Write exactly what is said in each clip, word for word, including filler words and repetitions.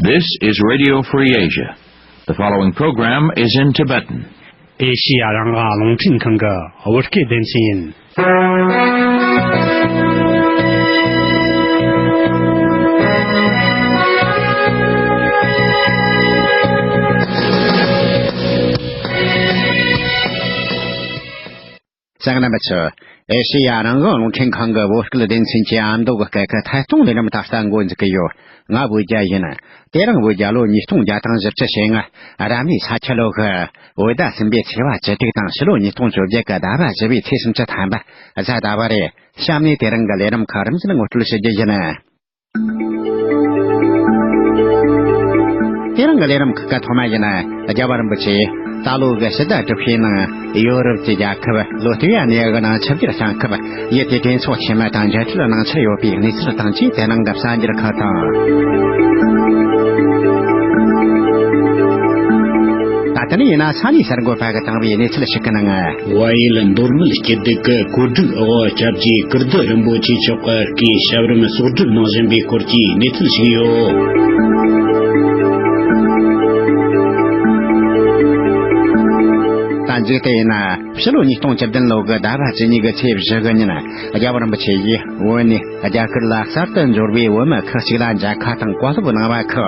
This is Radio Free Asia. The following program is in Tibetan. ཨེ་ཤི་ཡ་རང་དབང་རླུང་འཕྲིན་ཁང་གི་བོད་སྐད་སྡེ་ཚན་ཡིན། གསན་མཁན་རྣམ་པ་ཚོ། ཨེ་ཤེ་ཡ་རང་དབང་རླུང་འཕྲིན་ཁང་གི་བོད་སྐད་སྡེ་ཚན་གྱི་ཨ་མདོ་གི་སྐད་ཀྱི་ཐད་གཏོང་ལས་རིམ་ད་ལྟ་འགོ་འཛུགས་ཀྱི་ཡོད། ང་བོད་རྒྱལ་ཡིན། དེ་རིང་བོད་རྒྱལ་ལོ་ཉིས་སྟོང་བརྒྱ་དང་བཞི་བཅུ་ཞེ་ལྔ། རབ་གནས་ས་ཁྱི་ལོ་གི་བོད་ཟླ་གསུམ་པའི་ཚེས་པ་བཅུ་དྲུག་དང་ཕྱི་ལོ་ཉིས་སྟོང་བཅོ་བརྒྱད་ཀྱི་ཟླ་བ་བཞི་བའི་ཚེས་སུམ་ཅུ་ཐམ་པ་གཟའ་ཟླ་བ་རེད། གཤམ་ནས་དེ་རིང་གི་ལས་རིམ་ཁག་རིམ་བཞིན་ངོ་སྤྲོད་ཞུ་རྒྱུ་ཡིན། དེ་རིང་གི་ལས་རིམ་ཁག་གི་ཐོག་མ་ཡིན། རྒྱལ་བ་རིན་པོ་ཆེས་ད་ལོ་གི་ཕྱི་ཟླ་དྲུག་པའི་ནང་ཡོ་རོབ་ཀྱི་རྒྱལ་ཁབ་ལོ་ཏི་ཝི་ཡ་ནས་གི་ནང་ཆིབས་བསྒྱུར་བྱུང་སྐབས་ཡུལ་དེའི་གྲོས་ཚོགས་ཆེན་མོ་དང་མཇལ་འཕྲད་གནང་འཆར་ཡོད་པའི་གནས་ཚུལ་དང་བཅས་དེ་རིང་གི་གསར་འགྱུར་ཁག་དང་། ད་ལྟ་ནས་ཡིན་ན་ས་གནས་གསར་འགོད་པ་གིས་བཏང་བའི་གནས་ཚུལ་ཞིག་གི་ནང་། བལ་ཡུལ་མདོ་སྨད་སྐྱིད་སྡུག་གི་གོ་སྒྲིག་འོག་སྐྱབས་རྗེ་ཀིར་ཏི་རིན་པོ་ཆེ་མཆོག་གི་སྐུའི་ཞབས་རིམ་གསོག་སྒྲུབ་གནང་བཞིན་པའི་སྐོར་གྱི་གནས་ཚུལ་ཞིག་ཡོད། ད་མཇུག་ཏུ་ཡིན་ན། ཕྱི་ལོ་ཉིས་སྟོང་བཅུ་བདུན་ལོ་གི་ཟླ་བ་བཅུ་གཉིས་ཀྱི་ཚེས་བཞི་གི་ཉིན། རྒྱལ་བ་རིན་པོ་ཆེ་ཡིས་བོད་ནས་རྒྱ་གར་ལ་གསར་དུ་འབྱོར་བའི་བོད་མི་ཁག་ཅིག་ལ་མཇལ་ཁ་དང་བཀའ་སློབ་གནང་བ་ཁག་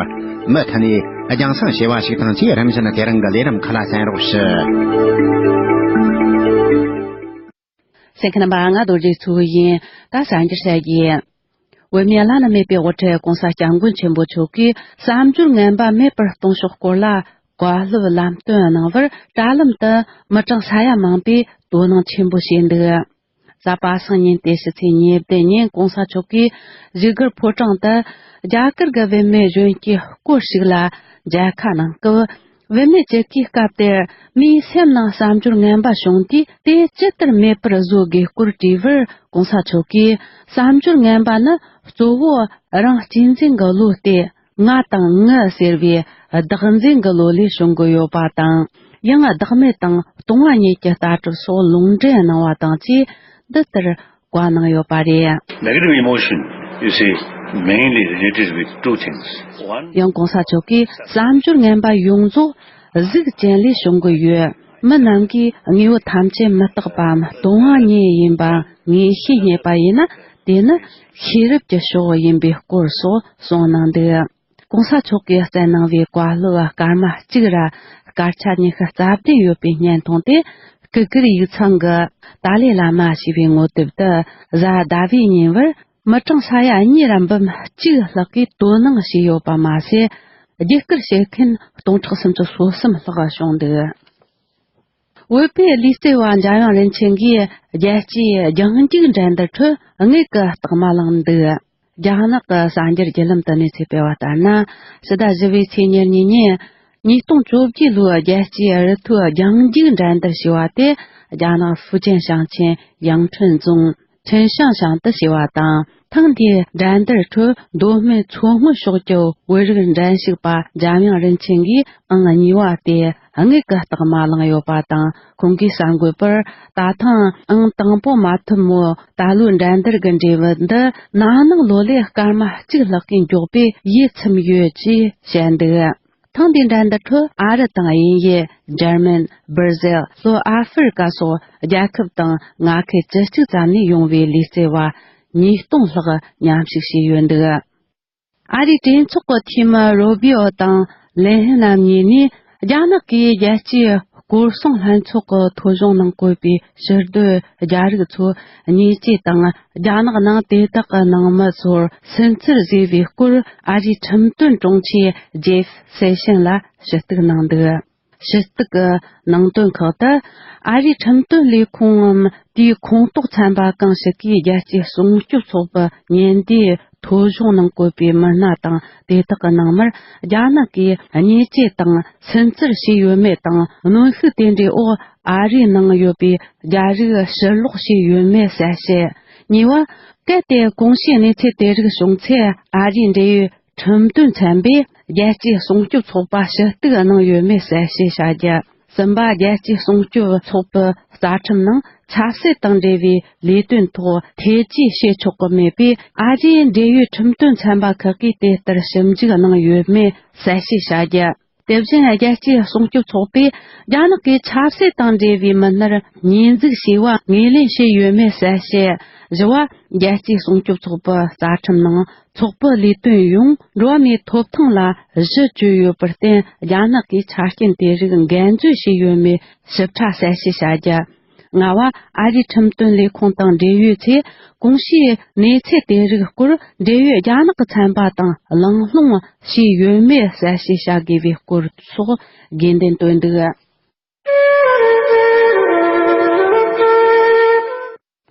མུ་མཐུད་ནས་རྒྱང་སྲིང་བྱས་པ་ཞིག་དང་བཅས་རིམ་བཞིན་དེ་རིང་གི་ལས་རིམ་ཁག་ལ་གསན་རོགས་ཞུ། གསན་མཁན་རྣམ་པ། ང་རྡོ་རྗེ་མཚོ་ཡིན། ད་གསར་འགྱུར་བཤད་རྒྱུ། བོད་མིའི་བླ་ན་མེད་པའི་དབུ་ཁྲིད་གོང་ས་སྐྱབས་མགོན་ཆེན་པོ་མཆོག་གིས་གསར་འབྱོར་ངན་པ་མེད་པར་གཏོང་ཕྱོགས་སྐོར་ལ་བཀའ་སློབ་ལམ་སྟོན་གནང་བར། དྲ་ལམ་དུ་མི་གྲངས་ས་ཡ་མང་པོས་དོ་སྣང་ཆེན་པོ་བྱས་འདུག། གཟའ་པ་སངས་ཉིན་ཏེ་ཕྱི་ཚེས་ཉེར་བདུན་ཉིན་གོང་ས་མཆོག་གིས་བཞུགས་སྒར་ཕོ་བྲང་དུ་རྒྱ་གར་གྱི་བུད་མེད་གཞོན་སྐྱེས་སྐོར་ཞིག་ལ་མཇལ་ཁ་གནང་སྐབས། བུད་མེད་ཅིག་གིས་སྐབས་དེར་མིའི་སེམས་ནང་གསར་འབྱོར་ངན་པ་བྱུང་དུས་དེ་ཇི་ལྟར་མེད་པར་བཟོ་དགོས་སྐོར་དྲིས་པར། གོང་ས་མཆོག་གིས་གསར་འབྱོར་ངན་པ་ནི་གཙོ་བོ་རང་གཅེས་འཛིན་གྱི་བློ་སྟེ། ང་དང་ངི་ཟེར་བའི་བདག་འཛིན་གྱི་བློ་ལས་བྱུང་གི་ཡོད་པ་དང་། ཡང་བདག་མེད་དང་སྟོང་བ་ཉིད་ཀྱི་ལྟ་གྲུབ་སོགས་ལུང་འདྲེན་གནང་བ་དང་བཅས་འདི་ལྟར་བཀའ་གནང་ཡོད་པ་རེད། Negative emotion, you see, mainly related with two things. One, ཡང་གོང་ས་མཆོག་གིས་གསར་འབྱོར་ངན་པ་ཡོངས་རྫོགས་གཟུགས་ཅན་ལས་བྱུང་གི་ཡོད། མི་རྣམས་ཀྱིས་དངོས་པོ་ཐམས་ཅད་མི་རྟག་པའམ་སྟོང་བ་ཉིད་ཡིན་པ་ངེས་ཤེས་རྙེད་པ་ཡིན་ན། དེ་ནི་ཤེས་རབ་ཀྱི་ཕྱོགས་ཡིན་པའི་སྐོར་སོགས་གསུངས་གནང་འདུག། གོང་ས་མཆོག་གིས་བསྩལ་གནང་བའི་བཀའ་སློབ་སྐར་མ་གཅིག་ར་སྐར་ཆ་ཉི་ཤུ་རྩ་བདུན་ཡོད་པའི་བརྙན་ཐུང་དེ། གུ་གུལ་ཡིག་ཚང་གི་ཏཱ་ལའི་བླ་མ་ཞེས་པའི་ངོ་དེབ་ཏུ་གཟའ་ཟླ་བའི་ཉིན་བར་མི་གྲངས་ས་ཡ་གཉིས་ར་འབུམ་གཅིག་ལྷག་གིས་དོ་སྣང་བྱས་ཡོད་པ་མ་ཟད། བརྒྱུད་བསྐུར་བྱེད་མཁན་སྟོང་ཕྲག་སུམ་ཅུ་སོ་གསུམ་ལྷག་བྱུང་འདུག། བོད་པའི་ལུས་རྩལ་བ་འཇམ་དབྱངས་རིན་ཆེན་གྱིས་རྒྱལ་སྤྱིའི་རྒྱང་རྒྱུག་འགྲན་བསྡུར་ཁྲོད་དངུལ་གྱི་རྟགས་མ་བླངས་འདུག། རྒྱ་ནག་གི་གསར་འགྱུར་བརྒྱུད་ལམ་དུ་གནས་ཚུལ་སྤེལ་བ་ལྟར་ན། ཕྱི་ཟླ་བཞི་པའི་ཚེས་ཉེར་གཉིས་ཉིན། ཉིས་སྟོང་བཅོ་བརྒྱད་ལོའི་རྒྱལ་སྤྱིའི་རི་མཐོའི་རྒྱང་རྒྱུག་འགྲན་བསྡུར་ཞེས་པ་དེ། རྒྱ་ནག་ཧྥུ་ཅན་ཞིང་ཆེན་ཡང་ཁྲུན་རྫོང་ཁྲིན་ཤང་ཞང་དུ་བྱས་པ་དང་། ཐེངས་འདིའི་འགྲན་བསྡུར་ཁྲོད་མདོ་སྨད་མཚོ་སྔོན་ཕྱོགས་ཀྱི་བོད་རིགས་འགྲན་ཞུགས་པ་འཇམ་དབྱངས་རིན་ཆེན་གྱིས་ཨང་གཉིས་པ་སྟེ་དངུལ་གྱི་རྟགས་མ་བླངས་ཡོད་པ་དང་། ཁོང་གིས་གསར་འགོད་པར། ད་ཐེངས་ཨང་དང་པོ་མ་ཐོབ་མོད། ད་ལོའི་འགྲན་བསྡུར་གྱི་འབྲས་བུ་འདི་ན་ནིང་ལོ་ལས་སྐར་མ་གཅིག་ལྷག་གིས་མགྱོགས་པས་ཡིད་ཚིམ་ཡོད་ཅེས་བཤད་འདུག། ཐེངས་འདིའི་འགྲན་བསྡུར་ཁྲོད་ཨ་རི་དང་དབྱིན་ཡུལ། འཇར་མན། སྦིར་ཟིལ། ལྷོ་ཨ་ཧྥེ་རི་ཀ་སོགས་རྒྱལ་ཁབ་དང་མངའ་ཁུལ་བཅུ་གཅིག་ཙམ་ནས་ཡོང་བའི་ལུས་རྩལ་བ་ཉིས་སྟོང་ལྷག་མཉམ་ཞུགས་བྱས་ཡོད་འདུག། ཨ་རིའི་གྲོས་ཚོགས་ཀྱི་འཐུས་མི་རུ་བྷི་ཨོ་དང་ལེ་ཧན་རྣམ་གཉིས་ནས། རྒྱ་ནག་གིས་རྒྱལ་སྤྱིའི་སྐོར་སྲུང་ལྷན་ཚོགས་ཀྱི་ཐོ་གཞུང་ནང་བཀོད་པའི་ཕྱིར་སྡོད་རྒྱ་རིགས་ཚོ་ཉེས་ཆད་དང་། རྒྱ་ནག་ནང་དེ་དག་གི་ནང་མི་ཚོར་སུན་གཙེར་བཟོས་པའི་སྐོར། ཨ་རིའི་ཁྲིམས་དོན་དྲུང་ཆེ་ཇེབ་སེ་ཤན་ལ་ཞུ་གཏུག་གནང་འདུག། ཞུ་གཏུག་གི་ནང་དོན་ཁག་ཏུ། ཨ་རིའི་ཁྲིམས་དོན་ལས་ཁུངས་ངམ་དེའི་ཁོངས་གཏོགས་ཚན་པ་གང་ཞིག་གིས་རྒྱལ་སྤྱིའི་སྲུང་སྐྱོབ་ཚོགས་པའི་ཉེན་བརྡའི་ཐོ་གཞུང་ནང་བཀོད་པའི་མི་སྣ་དང་དེ་དག་གི་ནང་མར་རྒྱ་ནག་གིས་ཉེས་ཆད་དང་སུན་གཙེར་བྱས་ཡོད་མེད་དང་། གནོན་ཤུགས་དེ་འདྲའི་འོག་ཨ་རིའི་ནང་ཡོད་པའི་རྒྱ་རིགས་ཕྱིར་ལོག་བྱས་ཡོད་མེད་གསལ་བཤད། གཉིས་པ། གལ་ཏེ་གོང་ཞུས་གནས་ཚུལ་དེ་རིགས་བྱུང་ཚེ། ཨ་རིའི་འབྲེལ་ཡོད་ཁྲིམས་དོན་ཚན་པས་རྒྱལ་སྤྱིའི་སྲུང་སྐྱོབ་ཚོགས་པ་ཞུ་གཏུག་གནང་ཡོད་མེད་གསལ་བཤད་བྱ་རྒྱུ། གསུམ་པ། རྒྱལ་སྤྱིའི་སྲུང་སྐྱོབ་ཚོགས་པའི་རྩ་ཁྲིམས་ནང་ ཆབ་སྲིད་དང་འབྲེལ་བའི་ལས་དོན་ཐོག་ཐེ་ཇུས་བྱེད་ཆོག་གི་མེད་པས། ཨ་རིའི་འབྲེལ་ཡོད་ཁྲིམས་དོན་ཚན་པ་ཁག་གིས་དེ་ལྟར་ཞིབ་འཇུག་གནང་ཡོད་མེད་གསལ་བཤད་བྱ་རྒྱུ། དེ་བཞིན་རྒྱལ་སྤྱིའི་སྲུང་སྐྱོབ་ཚོགས་པས་རྒྱ་ནག་གིས་ཆབ་སྲིད་དང་འབྲེལ་བའི་མི་སྣར་ཉེས་འཛུགས་བྱས་པ་ངོས་ལེན་བྱས་ཡོད་མེད་གསལ་བཤད། བཞི་བ། རྒྱལ་སྤྱིའི་སྲུང་སྐྱོབ་ཚོགས་པའི་རྩ་ཁྲིམས་ནང་ཚོགས་པའི་ལས་དོན་ཡོངས་འགྲོ་བ་མིའི་ཐོབ་ཐང་ལ་གཞི་བཅོལ་ཡོད་པར་བརྟེན། རྒྱ་ནག་གིས་ཆ་རྐྱེན་དེ་རིགས་འགན་བཅོལ་བྱས་ཡོད་མེད་ཞིབ་ཕྲ་གསལ་བཤད་བྱ་རྒྱུ། ལྔ་བ། ཨ་རིའི་ཁྲིམས་དོན་ལས་ཁུངས་དང་འབྲེལ་ཡོད་ཚོས་གོང་ཞུས་གནས་ཚུལ་དེ་རིགས་སྐོར་འབྲེལ་ཡོད་རྒྱ་ནག་གི་ཚན་པ་དང་གླེང་སློང་བྱས་ཡོད་མེད་གསལ་བཤད་བྱ་དགོས་པའི་སྐོར་སོགས་དགོས་འདུན་བཏོན་འདུག།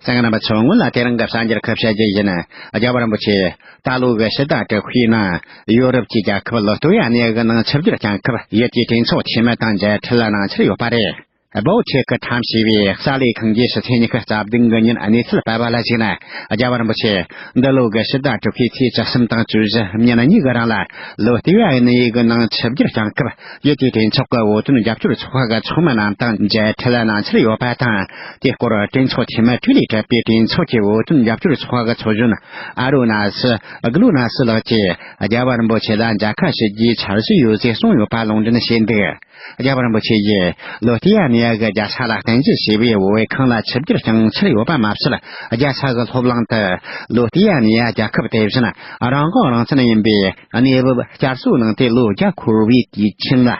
གསན་མཁན་རྣམ་པ་ཚོ། སྔོན་ལ་དེ་རིང་གི་གསར་འགྱུར་ཁག་བཤད་རྒྱུ་ཡིན། རྒྱལ་བ་རིན་པོ་ཆེ་ད་ལོ་གི་ཕྱི་ཟླ་དྲུག་པའི་ནང་ཡོ་རོབ་ཀྱི་རྒྱལ་ཁབ་ལི་ཐུ་ཡ་ནི་ཡ་གི་ནང་ཆིབས་བསྒྱུར་སྐྱོང་སྐབས་ཡུལ་དེའི་གྲོས་ཚོགས་འཐུས་མི་དང་མཇལ་འཕྲད་གནང་འཆར་ཡོད་པ་རེད། སྦོ་ཆེ་གི་ཁྲམ་ཞེས་པའི་གསའ་ལས་ཁང་གིས་ཕྱི་ཚེས་ཉི་ཤུ་རྩ་བདུན་གི་ཉིན་གནས་ཚུལ་སྤེལ་བ་ལ་གཞིགས་ན། རྒྱལ་བ་རིན་པོ་ཆེ་འདི་ལོ་གི་ཕྱི་ཟླ་དྲུག་པའི་ཚེས་བཅུ་གསུམ་དང་བཅུ་བཞི་ཉིན་གཉིས་ཀྱི་རིང་ལ་ལི་ཐུ་ཡ་ནི་ཡ་གི་ནང་ཆིབས་བསྒྱུར་སྐྱོང་སྐབས། ཡུལ་དེའི་གྲོས་ཚོགས་ཀྱི་བོད་དོན་རྒྱབ་སྐྱོར་ཚོགས་པ་གི་ཚོགས་མི་རྣམས་དང་མཇལ་འཕྲད་གནང་འཆར་ཡོད་པ་དང་། དེའི་སྐོར་གྲོས་ཚོགས་འཐུས་མི་དྲུག་ལས་གྲུབ་པའི་གྲོས་ཚོགས་ཀྱི་བོད་དོན་རྒྱབ་སྐྱོར་ཚོགས་པ་གི་ཚོགས་གཞོན་ཨ་རུ་ན་སི་ཨ་གླུ་ན་སི་ལགས་ཀྱིས་རྒྱལ་བ་རིན་པོ་ཆེ་ལ་མཇལ་ཁ་ཞུ་རྒྱུའི་འཆར་གཞི་ཡོད་ཅེས་གསུངས་ཡོད་པ་ལུང་འདྲེན་བྱས་འདུག། རྒྱལ་བ་རིན་པོ་ཆེ་ཡིས་ལོ་ཏི་ཡ་ནི་ཡ་གི་རྒྱལ་ས་ལ་རྟེན་གཞི་བྱས་པའི་བོད་ཁང་ལ་ཆིབས་བསྒྱུར་བསྐྱངས་འཆར་ཡོད་པ་མ་ཟད། རྒྱལ་ས་གི་སློབ་གླིང་དུ་ལོ་ཏི་ཡ་ནི་ཡ་རྒྱལ་ཁབ་དེ་བཞིན་རང་དབང་རང་བཙན་ཡིན་པའི་གནས་བབ་བསྐྱར་གསོ་གནང་སྟེ་ལོ་བརྒྱ་འཁོར་བའི་དུས་ཆེན་ལ་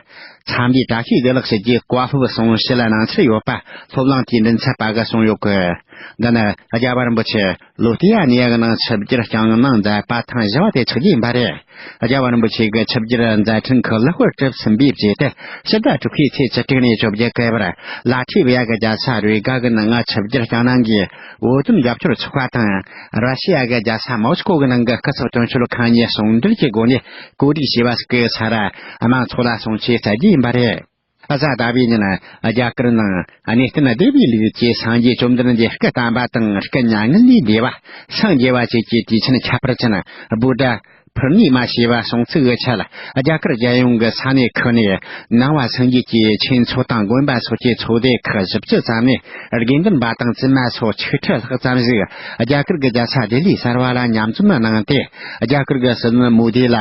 འཚམས་འདྲིའི་བཀྲ་ཤིས་བདེ་ལེགས་ཞུ་རྒྱུའི་བཀའ་སློབ་གསུང་བཤད་གནང་འཆར་ཡོད་པ་སློབ་གླིང་དེའི་མགྲིན་ཚབ་པ་གིས་གསུངས་ཡོད་སྐད། འདི་ནི་རྒྱལ་བ་རིན་པོ་ཆེ་ལོ་ཏི་ཡ་ནི་ཡ་གི་ནང་ཆིབས་བསྒྱུར་བསྐྱངས་གནང་མཛད་པ་ཐེངས་བཞི་བ་དེ་ཆགས་རྒྱུ་ཡིན་པ་རེད། རྒྱལ་བ་རིན་པོ་ཆེ་གི་ཆིབས་བསྒྱུར་མཛད་འཕྲིན་གྱི་ལེགས་པར་གྲུབ་ཟིན་པའི་རྗེས་དེ། ཕྱི་ཟླ་དྲུག་པའི་ཚེས་བཅུ་དྲུག་ནས་བཅོ་བརྒྱད་བར་ལ་ཐི་བི་ཡ་གི་རྒྱལ་ས་རི་ག་གི་ནང་ང་ཆིབས་བསྒྱུར་བསྐྱངས་གནང་གིས་བོད་དོན་རྒྱབ་སྐྱོར་ཚོགས་པ་དང་། ར་ཤི་ཡ་གི་རྒྱལ་ས་མོ་སི་ཀོ་གི་ནང་གི་སྐུ་ཚབ་དོན་གཅོད་ཁང་གཉིས་ཟུང་འབྲེལ་གྱི་སྒོ་ནས་གོ་སྒྲིག་བྱས་པ་ཞིག་གི་སར་དམངས་ཚོགས་ལ་གསུང་ཆོས་སྩལ་རྒྱུ་ཡིན་པ་རེད། གཟའ་ཟླ་བའི་ཉིན་རྒྱ་གར་ནང་གནས་བརྟན་སྡེ་བའི་ལུགས་ཀྱི་སངས་རྒྱས་བཅོམ་ལྡན་འདས་སྐུ་བལྟམས་པ་དང་སྐུ་མྱ་ངན་ལས་འདས་པ། སངས་རྒྱས་པ་བཅས་ཀྱི་དུས་ཆེན་ཁྱད་པར་ཅན་བྷུ་ཌ་པུར་ནི་མ་ཞེས་པ་སྲུང་བརྩི་གི་ཆེད། རྒྱ་གར་རྒྱལ་ཡོངས་ཀྱི་ས་གནས་ཁག་ནས་ནང་པ་སངས་རྒྱས་ཀྱི་ཆོས་ཚོགས་དང་དགོན་པ་སོགས་ཀྱི་ཚོགས་སྡེ་ཁག་བཞི་བཅུ་ཙམ་ནས་དགེ་འདུན་པ་དང་བཙུན་མ་སོགས་ཆིག་ཁྲི་ལྷག་ཙམ་ཞིག་རྒྱ་གར་གྱི་རྒྱལ་ས་ལྡི་ལི་གསར་པ་ལ་མཉམ་འཛོམས་གནང་སྟེ། རྒྱ་གར་གྱི་སྲིད་བློན་མོ་དི་ལ་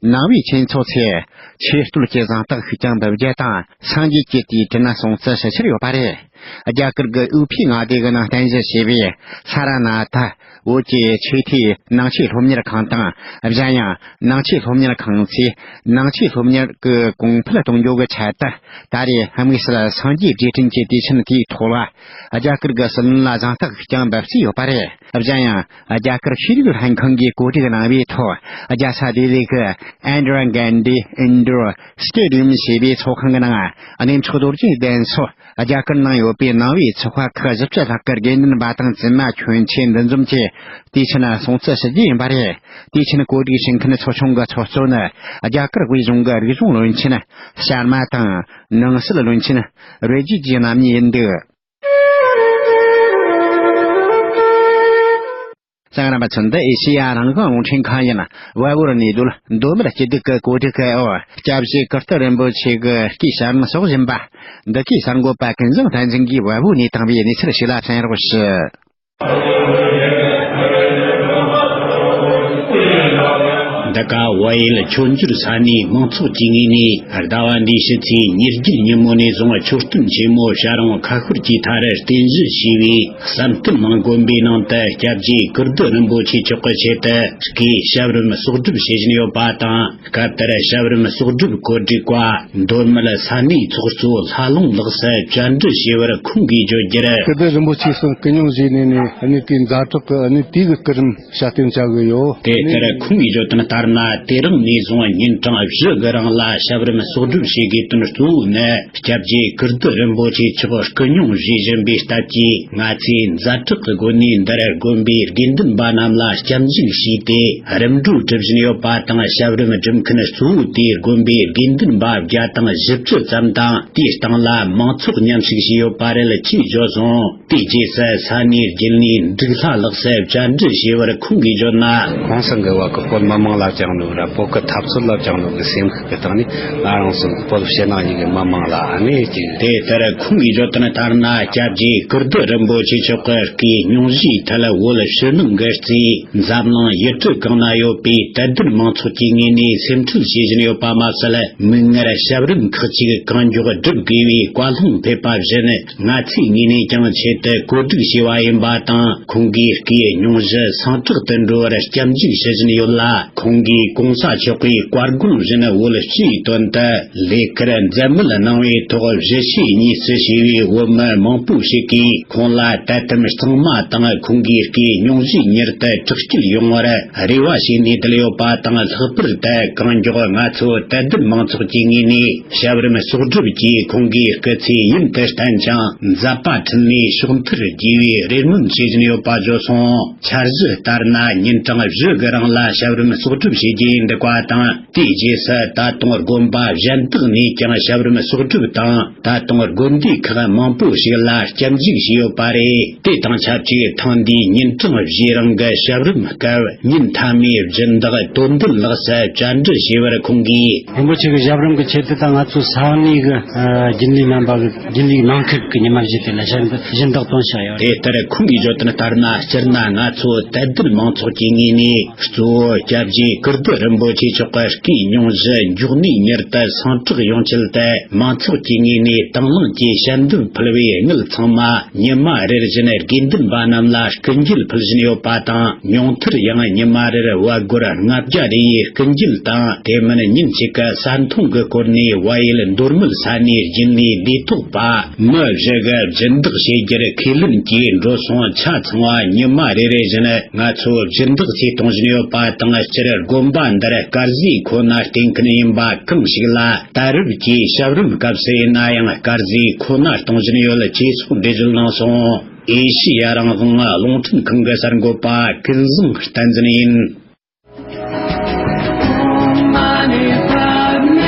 ནང་པའི་ཆོས་ཚོགས་ཚོས་ཆོས་བསྟོད་ཀྱི་གཟེངས་རྟགས་ཤིག་ཀྱང་འབུལ་རྒྱུ་དང་། སངས་རྒྱས་ཀྱི་དུས་དྲན་སྲུང་བརྩི་ཞུ་འཆར་ཡོད་པ་རེད། རྒྱ་གར་གྱི་ཨུ་ཕི་མངའ་སྡེ་གི་ནང་རྟེན་གཞི་བྱས་པའི་ས་ར་ན་ཐ་བོད་ཀྱི་ཆོས་ཐོས་ནང་ཆོས་སློབ་གཉེར་ཁང་དང་། གཞན་ཡང་ནང་ཆོས་སློབ་གཉེར་ཁང་ཚོས་ནང་ཆོས་སློབ་གཉེར་གྱི་གོང་འཕེལ་གཏོང་རྒྱུ་གི་ཆེད་དུ། ད་རེས་དམིགས་བསལ་སངས་རྒྱས་རྗེས་དྲན་གྱི་དུས་ཆེན་དེའི་ཐོག་ལ། རྒྱ་གར་གྱི་སྲིད་བློན་ལ་གཟེངས་རྟགས་ཤིག་ཀྱང་འབུལ་རྩིས་ཡོད་པ་རེད། གཞན་ཡང་། རྒྱ་གར་ཤེས་རིག་ལྷན་ཁང་གིས་གོ་སྒྲིག་གནང་བའི་ཐོག་རྒྱལ་ས་ལྡི་ལི་གི་Indira Gandhi Indoor Stadium ཞེས་པའི་ཚོགས་ཁང་གི་ནང་། གནས་མཆོག་རྡོ་རྗེ་གདན་སོགས་རྒྱ་གར་ནང་ཡོད་པའི་ནང་པའི་ཚོགས་པ་ཁག་བཞི་བཅུ་ལྷག་གི་དགེ་འདུན་པ་དང་བཙུན་མ་ཁྱོན་ཆེ་འདུ་འཛོམས་ཀྱིས་དུས་ཆེན་སྲུང་བརྩི་ཞུ་རྒྱུ་ཡིན་པ་རེད། དུས་ཆེན་གོ་སྒྲིག་བྱེད་མཁན་ཚོགས་ཆུང་གི་ཚོགས་གཙོ་ནི། རྒྱ་གར་དབུས་གཞུང་གི་རིག་གཞུང་བློན་ཆེན་ཤར་མ་དང་། ནང་སྲིད་བློན་ཆེན་རི་ཇི་ཇུ་རྣམ་གཉིས་ཡིན་འདུག། གསན་མཁན་རྣམ་པ་ཚོ། འདི་ཨེ་ཤེ་ཡ་རང་དབང་རླུང་འཕྲིན་ཁང་ཡིན། བལ་པོར་གནས་སྡོད་མདོ་སྨད་སྐྱིད་སྡུག་གི་གོ་སྒྲིག་གི་འོག་སྐྱབས་རྗེ་ཀིརྟི་རིན་པོ་ཆེ་གི་སྐུའི་ཞལ་རས་སོགས་བཞིན་པ། འདི་གའི་གསར་འགོད་པ་ཀུན་བཟང་བསྟན་འཛིན་གྱིས་བལ་པོ་ནས་བཏང་བའི་གནས་ཚུལ་ཞིག་ལ་གསན་རོགས་ཞུ། འདི་ག་བལ་ཡུལ་མཆོད་འཇོར་ས་གནས་མང་ཚོགས་ཀྱི་ངོས་ནས་ཟླ་བ་འདིའི་ཕྱི་ཚེས་ཉེར་བརྒྱད་ཉིན་མོ་ནས་བཟུང་མཆོད་རྟེན་ཆེན་མོ་བྱ་རུང་ཁ་ཤོར་གྱི་མཐའ་རུ་རྟེན་གཞི་བྱས་པའི་བསམ་གཏན་གླིང་དགོན་པའི་ནང་དུ་སྐྱབས་རྗེ་ཀིརྟི་རིན་པོ་ཆེ་མཆོག་གི་ཆེད་དུ་སྐུའི་ཞབས་རིམ་གསོག་སྒྲུབ་བྱེད་བཞིན་ཡོད་པ་དང་། སྐབས་དེར་ཞབས་རིམ་གསོག་སྒྲུབ་གོ་སྒྲིག་པ་མདོ་སྨད་ས་གནས་ཚོགས་གཙོ་ལྷ་ལུང་ལགས་སུ་བཅར་འདྲི་ཞུས་པར་ཁོང་གིས་བརྗོད་རྒྱུར། ཀིརྟི་རིན་པོ་ཆེ་གསུང་སྐུ་སྙུང་བཞེས་ནས་ནས་གནས་དེའི་ཛ་དྲག་གི་གནས་དེའི་གི་སྐུ་རིམ་སྲ་བརྟན་བྱ་གི་ཡོད། དེ་ལྟར་ཁོང་གིས་བརྗོད་དོན་ལྟར་ན། དེ་རིང་ནས་བཟུང་ཉིན་གྲངས་བཞི་གི་རིང་ལ་ཞབས་རིམ་གསོག་སྒྲུབ་བྱེད་དགོས་དོན་གཙོ་བོ་ནི། སྐྱབས་རྗེ་ཀིརྟི་རིན་པོ་ཆེ་མཆོག་སྐུ་སྙུང་བཞེས་བཞིན་པའི་སྟབས་ཀྱིས། ང་ཚོས་ཛ་དྲག་གི་སྒོ་ནས་འདིར་དགོན་པའི་དགེ་འདུན་པ་རྣམས་ལ་སྐྱབས་འཇུག་ཞུས་ཏེ། རིམ་གྲོ་སྒྲུབ་བཞིན་ཡོད་པ་དང་། ཞབས་རིམ་སྒྲུབ་མཁན་གཙོ་བོ་དེ་དགོན་པའི་དགེ་འདུན་པ་བརྒྱ་དང་བཞི་བཅུ་ཙམ་དང་། དེའི་སྟེང་ལ་མང་ཚོགས་མཉམ་ཞུགས་བྱས་ཡོད་པ་རེད། ཅེས་བརྗོད་སོང་། དེའི་རྗེས་སུ་ས་གནས་རྒྱུན་ལས་འབྲུག་ལྷ་ལགས་སུ་བཅར་འདྲི་ཞུས་པར་ཁོང་གིས་བརྗོད་ན། ཁོང་ཚང་གི་བ་གི་སྐོར་མི་མང་ལ་ སྦྱངས་ནོ་ར་བོད་ཀྱི་འཐབ་རྩོད་ལ་སྦྱངས་ནོ་གི་སེམས་ཤུགས་ཀྱི་སྟེང་ནས་ང་རང་ཚོ་བོད་ཕྱི་ནང་གཉིས་ཀྱི་མི་མང་ལ་ཨ་ནི་ཅིག་དེ་ལྟར་ཁོང་གིས་བརྗོད་དོན་ལྟར་ན། སྐྱབས་རྗེ་ཀིརྟི་རིན་པོ་ཆེ་མཆོག་གི་སྐུའི་སྙུང་གཞིའི་ཐད་བོད་ཕྱི་ནང་གི་རྩིས་འཛམ་གླིང་ཡུལ་གྲུ་གང་ན་ཡོད་པའི་དད་ལྡན་མང་ཚོགས་ཀྱི་ངོས་ནས་སེམས་ཁྲལ་བྱེད་བཞིན་ཡོད་པ་མ་ཟད། མིག་སྔར་ཞབས་རིམ་ཁག་ཅིག་གང་མགྱོགས་སྒྲུབ་དགོས་པའི་བཀའ་ལུང་ཕེབས་པ་བཞིན། ང་ཚོའི་ངོས་ནས་ཀྱང་ཆེད་དུ་བཀོད་སྒྲིག་བྱས་པ་ཡིན་པ་དང་། ཁོང་གིས་སྐུའི་སྙུང་གཞི་སངས་དྲག་ཏུ་འགྲོ་བར་སྐྱབས་འཇུག་ཞུ་བཞིན་ཡོད་ལ། ཁོང་གིས་གོང་ས་མཆོག་གི་བཀའ་དགོངས་བཞིན་བོད་སྤྱིའི་དོན་དུ་ལས་ཀར་མཛད་མོལ་གནང་བའི་ཐོག་གཞིས་བྱེས་གཉིས་སུ་བྱས་པའི་བོད་མི་མང་པོ་ཞིག་གིས་ཁོང་ལ་དད་དམ་གཙང་མ་དང་། ཁོང་གིས་སྐུའི་སྙུང་གཞི་མྱུར་དུ་དྲག་སྐྱེད་ཡོང་བར་རེ་བ་བྱས་ནས་བསྡད་ཡོད་པ་དང་། ལྷག་པར་དུ་གང་མགྱོགས་ང་ཚོ་དད་ལྡན་མང་ཚོགས་ཀྱི་ངོས་ནས་ཞབས་རིམ་གསོག་སྒྲུབ་ཀྱིས་ཁོང་གི་སྐུ་ཚེ་ཡུན་དུ་བརྟན་ཅིང་མཛད་པ་འཕྲིན་ལས་ཕྱོགས་མཐར་རྒྱས་པའི་རེ་སྨོན་བྱེད་བཞིན་ཡོད་པ་བརྗོད་སོང་། འཆར་གཞི་ལྟར་ན། ཉིན་གྲངས་བཞི་གི་རིང་ལ་ཞབས་རིམ་གསོག་སྒྲུབ་བྱེད་རྒྱུ་ཡིན་འདུག་པ་དང་། དེའི་རྗེས་སུ་ད་དུང་དགོན་པ་གཞན་དག་ནས་ཀྱང་ཞབས་རིམ་གསོག་སྒྲུབ་དང་། ད་དུང་དགོན་སྡེ་ཁག་མང་པོ་ཞིག་ལ་སྐྱབས་འཇུག་བྱས་ཡོད་པ་རེད། དེ་དང་ཆབས་ཅིག་ཐེངས་འདིའི་ཉིན་གྲངས་བཞིའི་རིང་གི་ཞབས་རིམ་སྐབས་ཉིན་མཐའ་མའི་སྦྱིན་བདག་དོན་ལྡན་ལགས་སུ་བཅར་འདྲི་བྱས་པར། ཁོང་གིས། རིན་པོ་ཆེ་གི་ཞབས་རིམ་གྱི་ཆེད་དུ་ད་ང་ཚོ་ས་གནས་ཀྱི་ཨ་རྒྱུན་ལས་རྣམ་པ་གི་རྒྱུན་ལས་ནང་ཁུལ་གྱི་ཉི་མ་བཞི་དེ་ལ་ཞབས་རིམ་སྦྱིན་བདག་དོན་བྱ་ཡོད། དེ་ལྟར་ཁོང་གིས་བརྗོད་དོན་ལྟར་ན། སྤྱིར་ན་ང་ཚོ་དད་ལྡན་མང་ཚོགས་ཀྱི་ངོས་ནས། གཙོ་བོ་སྐྱབས་རྗེ་ཀིརྟི་རིན་པོ་ཆེ་མཆོག་གི་སྐུའི་སྙུང་གཞི་མགྱོགས་ནས་མྱུར་དུ་སངས་དྲག་ཡོང་ཆེད་དུ། མང་ཚོགས་ཀྱི་ངོས་ནས་དང་བླངས་ཀྱིས་ཞལ་འདེབས་ཕུལ་བའི་དངུལ་ཚང་མ་ཉི་མ་རེར་བཞིན་དགེ་འདུན་པ་རྣམས་ལ་སྐུ་འགྱེད་ཕུལ་བཞིན་ཡོད་པ་དང་། ཉུང་མཐར་ཡང་ཉི་མ་རེར་བལ་སྒོར་ལྔ་བརྒྱ་རེ་ཡི་སྐུ་འགྱེད་དང་། དེ་མིན་ཉིན་གཅིག་གི་ཟ་འཐུང་གི་སྐོར་ནས་བལ་ཡུལ་མདོ་སྨད་ས་གནས་རྒྱུན་ལས་ལས་ཐོག་པ་མི་བཞི་གི་སྦྱིན་བདག་བྱེད་རྒྱུར་ཁས་ལེན་གྱིས་འགྲོ་སོང་ཆ་ཚང་བ་ཉི་མ་རེ་རེ་བཞིན་ང་ཚོ་སྦྱིན་བདག་ཚོས་གཏོང་བཞིན་ཡོད་པ་དང་། སྤྱིར་དགོན་པ་འདིར་དཀར་ཟས་ཁོ་ན་སྟེར་མཁན་ཡིན་པ་གང་ཞིག་ལ། ད་རེབ་ཀྱི་ཞབས་རིམ་སྐབས་སུ་ཡིན་ན་ཡང་དཀར་ཟས་ཁོ་ན་གཏོང་བཞིན་ཡོད་ཅེས་སོགས་འགྲེལ་བརྗོད་གནང་སོང་། ཨེ་ཤི་ཡ་རང་དབང་རླུང་འཕྲིན་ཁང་གི་གསར་འགོད་པ་ཀུན་བཟང་བསྟན་འཛིན་ཡིན།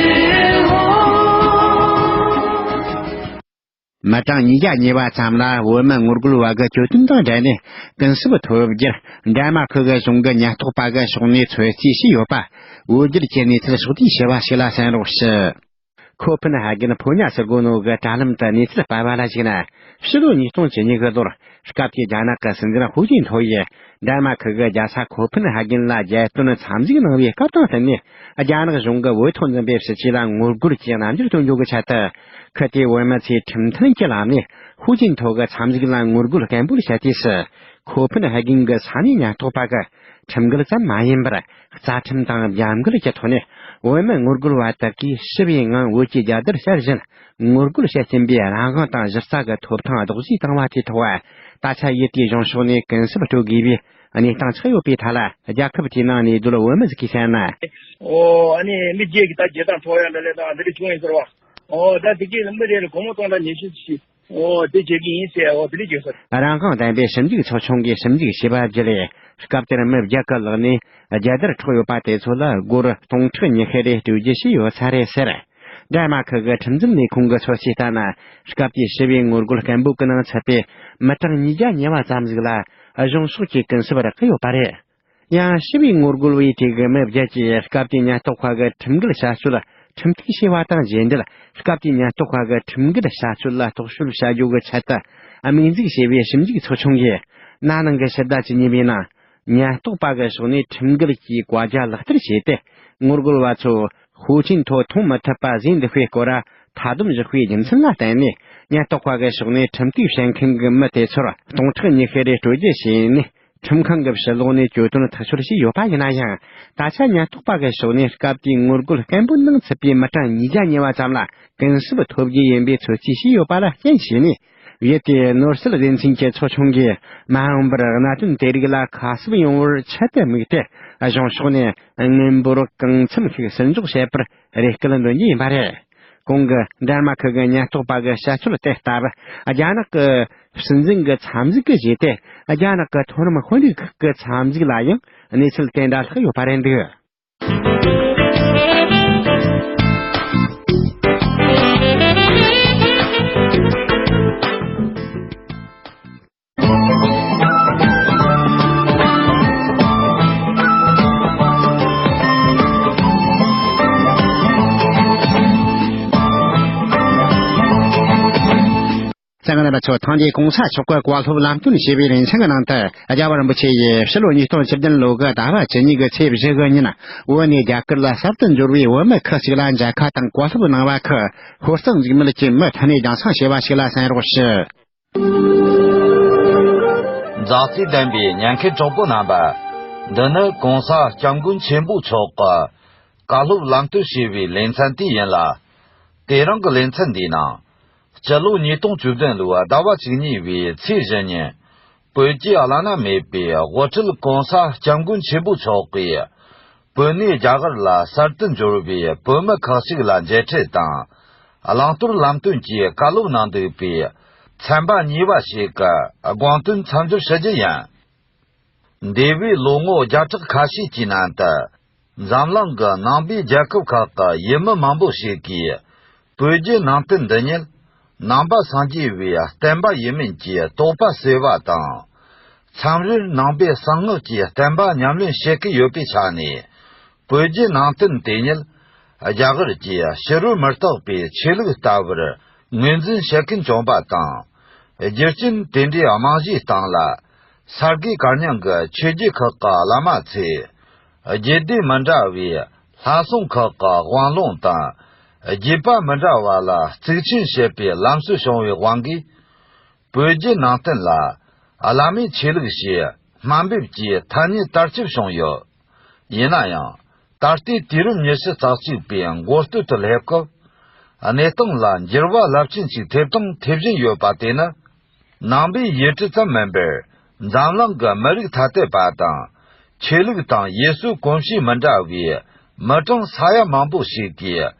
མི་གྲངས་ཉིས་བརྒྱ་ཉེ་བ་ཙམ་ལ་བོད་མི་ངོ་རྒོལ་བ་གི་གྱོད་དོན་དང་འབྲེལ་ནས་ཀུན་སྤྱོད་ཐོབ་རྒྱུར་འདྲ་མ་ཁུལ་གྱི་གཞུང་གི་ཉེན་རྟོག་པ་གི་ཕྱོགས་ནས་ཚོད་རྩིས་བྱས་ཡོད་པ། འོས་བསྡུར་གྱི་གནས་ཚུལ་ཕྱོགས་བསྡུས་བྱས་པ་ཞིག་ལ་གསན་རོགས་ཞུ། ཁོ་ཕན་ཧ་གིན་ཕོ་ཉ་ཟེར་གོ་ནོ་གི་དྲ་ལམ་དུ་གནས་ཚུལ་སྤེལ་བ་ལ་གཞིགས་ན། ཕྱི་ལོ་ཉིས་སྟོང་བཅུ་གཉིས་གི་ལོར་སྐབས་དེའི་རྒྱ་ནག་གི་སྲིད་འཛིན་ཧུའུ་ཅིན་ཐོ་ཡིས་འདན་མ་ཁུལ་གྱི་རྒྱལ་ས་ཁོ་ཕན་ཧ་གིན་ལ་རྒྱལ་དོན་འཚམས་གཟིགས་གནང་བའི་སྐབས་དང་བསྟུན་ནས། རྒྱ་ནག་གཞུང་གིས་བོད་ཐོག་འཛིན་པའི་སྲིད་བྱུས་ལ་ངོ་རྒོལ་གྱིས་རྣམ་འགྱུར་སྟོན་རྒྱུ་གི་ཆེད་དུ། ཁུལ་དེའི་བོད་མི་ཚོས་ཁྲིམས་མཐུན་གྱི་ལམ་ནས་ཧུའུ་ཅིན་ཐོ་གི་འཚམས་གཟིགས་ལ་ངོ་རྒོལ་སྐད་འབོད་བྱས་དུས་སུ། ཁོ་ཕན་ཧ་གིན་གྱི་ས་གནས་ཉེན་རྟོག་པ་གིས་ཁྲིམས་འགལ་ཙམ་མ་ཡིན་པར། རྩ་ཁྲིམས་དང་རྒྱབ་འགལ་གྱི་ཐོག་ནས། བོད་མི་ངོ་རྒོལ་བ་དག་གིས་ཞི་བའི་ངང་བོད་ཀྱི་རྒྱལ་དར་ཕྱར་བཞིན། ངོ་རྒོལ་བྱེད་བཞིན་པའི་རང་དབང་དང་གཞི་རྩ་གི་ཐོབ་ཐང་རྡོག་རྫིས་བཏང་བ་དེའི་ཐོག། ད་ཆ་ཡུལ་དེའི་གཞུང་ཕྱོགས་ནས་ཀུན་སེམས་སྤྲོ་དགོས་པའི་གནས་སྟངས་ཆགས་ཡོད་པའི་ཐད་ལ། རྒྱལ་ཁབ་དེའི་ནང་ནས་སྡོད་བོད་མི་ཟིག་གིས་བཤད་ན། ཨོ། ཨ་ནི་མི་བརྒྱད་ཀྱི་ད་བརྒྱད་དང་ཐོག་ཡང་འདྲ་ལས་དང་འདི་འདྲ་བྱུང་ཡིན་ཟེར་བ། ཨོ། ད་དེ་གས་མི་རེ་ལ་སྒོར་མོ་སྟོང་ཕྲག་ཉི་ཤུ་ཞིག་ཨོ། དེ་བྱེད་ཀྱི་ཡིན་ཟེར། ཨོ། དེ་འདྲ་བརྗོད་ས། རང་དབང་ལྡན་པའི་ཞིབ་འཇུག་ཚོགས་ཆུང་གིས་ཞིབ་འཇུག་བྱས་པ་བརྒྱུད་ལས། སྐབས་དེར་མི་བརྒྱད་ཀྱི་ལག་ནས་རྒྱལ་དར་འཕྲོག་ཡོད་པ་དེ་ཚོ་ལ་སྒོར་སྟོང་ཕྲག་ཉི་ཤུ་རེ་སྤྲོད་རྒྱུ་བྱས་ཡོད་ས་རེད་ཟེར། འདན་མ་ཁུལ་གྱི་ཁྲིམས་འཛིན་ལས་ཁུངས་ཀྱི་ཚོད་རྩིས་ལྟར་ན། སྐབས་དེའི་ཞི་བའི་ངོ་རྒོལ་སྐད་འབོད་ཀྱི་ནང་ཚུད་པའི་མི་གྲངས་ཉིས་བརྒྱ་ཉེ་བ་ཙམ་ཟིག་ལ་གཞུང་ཕྱོགས་ཀྱིས་ཀུན་སེམས་རེག་གི་ཡོད་པ་རེད། ཡང་ཞི་བའི་ངོ་རྒོལ་བའི་གྲས་ཀྱི་མི་བརྒྱད་ཀྱིས་སྐབས་དེའི་ཉེན་རྟོག་པ་གི་ཁྲིམས་འགལ་བྱ་སྤྱོད་ཁྲིམས་གཏུག་བྱས་པ་དང་རྗེས་འབྲེལ། སྐབས་དེའི་ཉེན་རྟོག་པ་གི་ཁྲིམས་འགལ་བྱ་སྤྱོད་ལ་རྟོག་དཔྱོད་བྱ་རྒྱུ་གི་ཆེད་དུ། དམིགས་འཛུགས་བྱས་པའི་ཞིབ་འཇུག་ཚོགས་ཆུང་གིས། ན་ནིང་གི་ཕྱི་ཟླ་བཅུ་གཉིས་པའི་ནང་། ཉེན་རྟོག་པ་གི་ཕྱོགས་ནས་ཁྲིམས་འགལ་གྱི་བཀའ་རྒྱ་ལག་བསྟར་བྱས་ཏེ། ངོ་རྒོལ་བ་ཚོ་ཧུའུ་ཅིན་ཐོ་མཐོང་མི་ཐུབ་པ་བཟོས་འདུག་པའི་སྐོར། མཐའ་སྡོམ་བཞག་པའི་རྒྱུ་མཚན་ལ་བརྟེན་ནས། ཉེན་རྟོག་པ་གི་ཕྱོགས་ནས་ཁྲིམས་གཏུག་བྱེད་མཁན་གྱི་མི་དེ་ཚོར་སྟོང་ཕྲག་ཉི་ཤུ་རེ་སྤྲོད་རྒྱུ་བྱས་ནས། ཁྲིམས་ཁང་གི་ཕྱི་ལོགས་ནས་གྱོད་དོན་ཐག་གཅོད་བྱས་ཡོད་པ་ཡིན་ན་ཡང་། ད་ཆ་ཉེན་རྟོག་པ་གི་ཕྱོགས་ནས་སྐབས་དེའི་ངོ་རྒོལ་སྐད་འབོད་ནང་ཚུད་པའི་མི་གྲངས་ཉིས་བརྒྱ་ཉེ་བ་ཙམ་ལ་ཀུན་སེམས་ཐོབ་རྒྱུ་ཡིན་པའི་ཚོད་རྩིས་བྱས་ཡོད་པ་ལ་རྐྱེན་བྱས་ནས། ཡུལ་དེའི་ནོར་སྲིད་སྡེ་ཚན་གྱི་ཚོགས་ཆུང་གིས་མ་འོངས་པར་གནད་དོན་དེ་རིགས་ལ་ཁ་གསབ་ཡོང་བར་ཆེད་དུ་དམིགས་ཏེ། གཞུང་ཕྱོགས་ནས་དངུལ་འབོར་གང་འཚམ་ཞིག་ཟུར་འཇོག་བྱེད་པར་རེ་སྐུལ་འདོན་རྒྱུ་ཡིན་པ་རེད། གོང་གི་འདན་མ་ཁུལ་གྱི་ཉེན་རྟོག་པ་གི་བྱ་སྤྱོད་དེ་ལྟར། རྒྱ་ནག་གི་སྲིད་འཛིན་གྱི་འཚམས་གཟིགས་ཀྱི་རྗེས་ཏེ། རྒྱ་ནག་གི་མཐོ་རིམ་དཔོན་རིགས་ཁག་གི་འཚམས་གཟིགས་ལ་ཡང་གནས་ཚུལ་དེ་འདྲ་ལྷག་ཡོད་པ་རེད་འདུག། ཚོ་ཐེངས་འདིའི་གོང་ས་མཆོག་གི་བཀའ་སློབ་ལམ་སྟོན་ཞེས་པའི་ལེ་ཚན་གྱི་ནང་དུ། རྒྱལ་བ་རིན་པོ་ཆེ་ཡིས་ཕྱི་ལོ་ཉིས་སྟོང་བཅུ་བདུན་ལོ་གི་ཟླ་བ་བཅུ་གཉིས་ཀྱི་ཚེས་བཞི་གི་ཉིན། བོད་ནས་རྒྱ་གར་ལ་གསར་དུ་འབྱོར་བའི་བོད་མི་ཁག་ཅིག་ལ་མཇལ་ཁ་དང་བཀའ་སློབ་གནང་བ་ཁག་ཤོག་གཙང་འཇིགས་མེད་ཀྱིས་མུ་མཐུད་ནས་རྒྱང་སྲིང་བྱས་པ་ཞིག་ལ་གསན་རོགས་ཞུ། མཛའ་བརྩེ་ལྡན་པའི་ཉན་མཁན་གྲོགས་པོ་རྣམ་པ། འདི་ནི་གོང་ས་སྐྱབས་མགོན་ཆེན་པོ་མཆོག་གི་བཀའ་སློབ་ལམ་སྟོན་ཞེས་པའི་ལེ་ཚན་དེ་ཡིན་ལ། དེ་རིང་གི་ལེ་ཚན་འདིའི་ནང་། སྤྱི་ལོ་ཉིས་སྟོང་བཅུ་བདུན་ལོའི་ཟླ་བ་བཅུ་གཉིས་པའི་ཚེས་བཞི་ཉིན། བོད་ཀྱི་བླ་ན་མེད་པའི་དབུ་ཁྲིད་གོང་ས་སྐྱབས་མགོན་ཆེན་པོ་མཆོག་གིས། བོད་ནས་རྒྱ་གར་ལ་གསར་དུ་འབྱོར་བའི་བོད་མི་ཁག་ཅིག་ལ་མཇལ་འཕྲད་དང་། བླང་དོར་ལམ་སྟོན་གྱི་བཀའ་སློབ་གནང་འདུག་པའི། ཚན་པ་གཉིས་པ་ཞིག་གི་དགོངས་དོན་མཚམས་སྦྱོར་ཞུ་རྒྱུ་ཡིན། འདས་པའི་ལོ་ངོ་བརྒྱ་ཕྲག་ཁ་ཤས་ཀྱི་ནང་དུ། འཛམ་གླིང་གི་ནང་པའི་རྒྱལ་ཁབ་ཁག་གི་ཡུལ་མི་མང་པོ་ཞིག་གིས། བོད་བརྒྱུད་ནང་བསྟན་འདི་ཉིད། ནང་པ་སངས་རྒྱས་པའི་བསྟན་པ་ཡིན་མིན་གྱི་དོགས་པ་སེལ་བ་དང་། མཚམས་རེར་ནང་པའི་གསང་སྔགས་ཀྱི་བསྟན་པ་ཉམས་ལེན་བྱེད་ཀྱི་ཡོད་པའི་ཆ་ནས། བོད་བརྒྱུད་ནང་བསྟན་དེ་ཉིད། རྒྱ་གར་གྱི་ཕྱི་རོལ་མི་རྟག་པའི་ཆོས་ལུགས་ལྟ་བུར་ངོས་འཛིན་བྱེད་མཁན་བྱུང་བ་དང་། རྒྱུ་རྐྱེན་དེ་འདྲའི་རྨང་གཞིའི་སྟེང་ལ། ས་དགེ་བཀའ་རྙིང་གི་ཆོས་བརྒྱུད་ཁག་གི་བླ་མ་ཚོས། རྒྱུད་སྡེ་མི་འདྲ་བའི་ལྷ་སྲུང་ཁག་གི་དབང་ལུང་དང་། རྒྱུད་པ་མི་འདྲ་བ་ལ་གཙིགས་ཆེན་བྱེད་པའི་ལམ་སྲོལ་བྱུང་བའི་དབང་གིས། བོད་བརྒྱུད་ནང་བསྟན་ལ་བླ་མའི་ཆོས་ལུགས་ཞེས་དམའ་འབེབས་ཀྱི་ཐ་སྙད་དར་ཁྱབ་བྱུང་ཡོད། ཡིན་ན་ཡང་། ད་ལྟའི་དུས་རབས་ཉི་ཤུ་རྩ་གཅིག་པའི་མགོ་སྟོད་དུ་སླེབས་སྐབས། གནས་སྟངས་ལ་འགྱུར་བ་རླབས་ཆེན་ཞིག་ཐེབས་དང་ཐེབས་བཞིན་ཡོད་པ་དེ་ནི། ནང་པའི་ཡུལ་གྲུ་ཙམ་མིན་པར། འཛམ་གླིང་གི་མི་རིགས་ཐ་དད་པ་དང་། ཆོས་ལུགས་དང་ཡུལ་སྲོལ་གོམས་གཤིས་མི་འདྲ་བའི་མི་གྲངས་ས་ཡ་མང་པོ་ཞིག་གིས་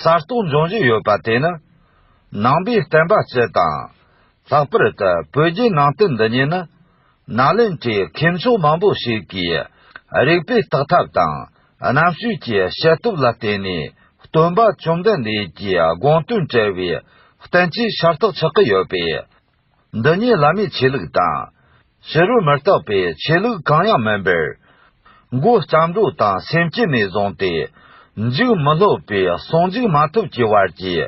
གསར་གཏོད་འབྱུང་བཞིན་ཡོད་པ་དེ་ནི། ནང་པའི་བསྟན་པ་སྤྱི་དང་། ལྷག་པར་དུ་བོད་བརྒྱུད་ནང་བསྟན་འདི་ཉིད་ནི། ནཱ་ལེནྡྲའི་མཁས་མཆོག་མང་པོ་ཞིག་གིས་རིག་པའི་བརྟག་ཐབས་དང་། རྣམ་དཔྱོད་ཀྱི་དཔྱད་སྟོབས་ལ་བརྟེན་ནས། སྟོན་པ་བཅོམ་ལྡན་འདས་ཀྱི་དགོངས་དོན་བཀྲལ་བའི་བསྟན་བཅོས་ཤ་སྟག་ཆགས་ཀྱི་ཡོད་པས། འདི་ཉིད་བླ་མའི་ཆོས་ལུགས་དང་། ཕྱི་རོལ་མི་རྟག་པའི་ཆོས་ལུགས་གང་ཡང་མིན་པར། མགོ་སྐྱབས་འགྲོ་དང་སེམས་བསྐྱེད་ནས་བཟུང་སྟེ། འཇུག་མི་སློབ་པའི་ཟུང་འཇུག་མ་ཐོབ་ཀྱི་བར་གྱི།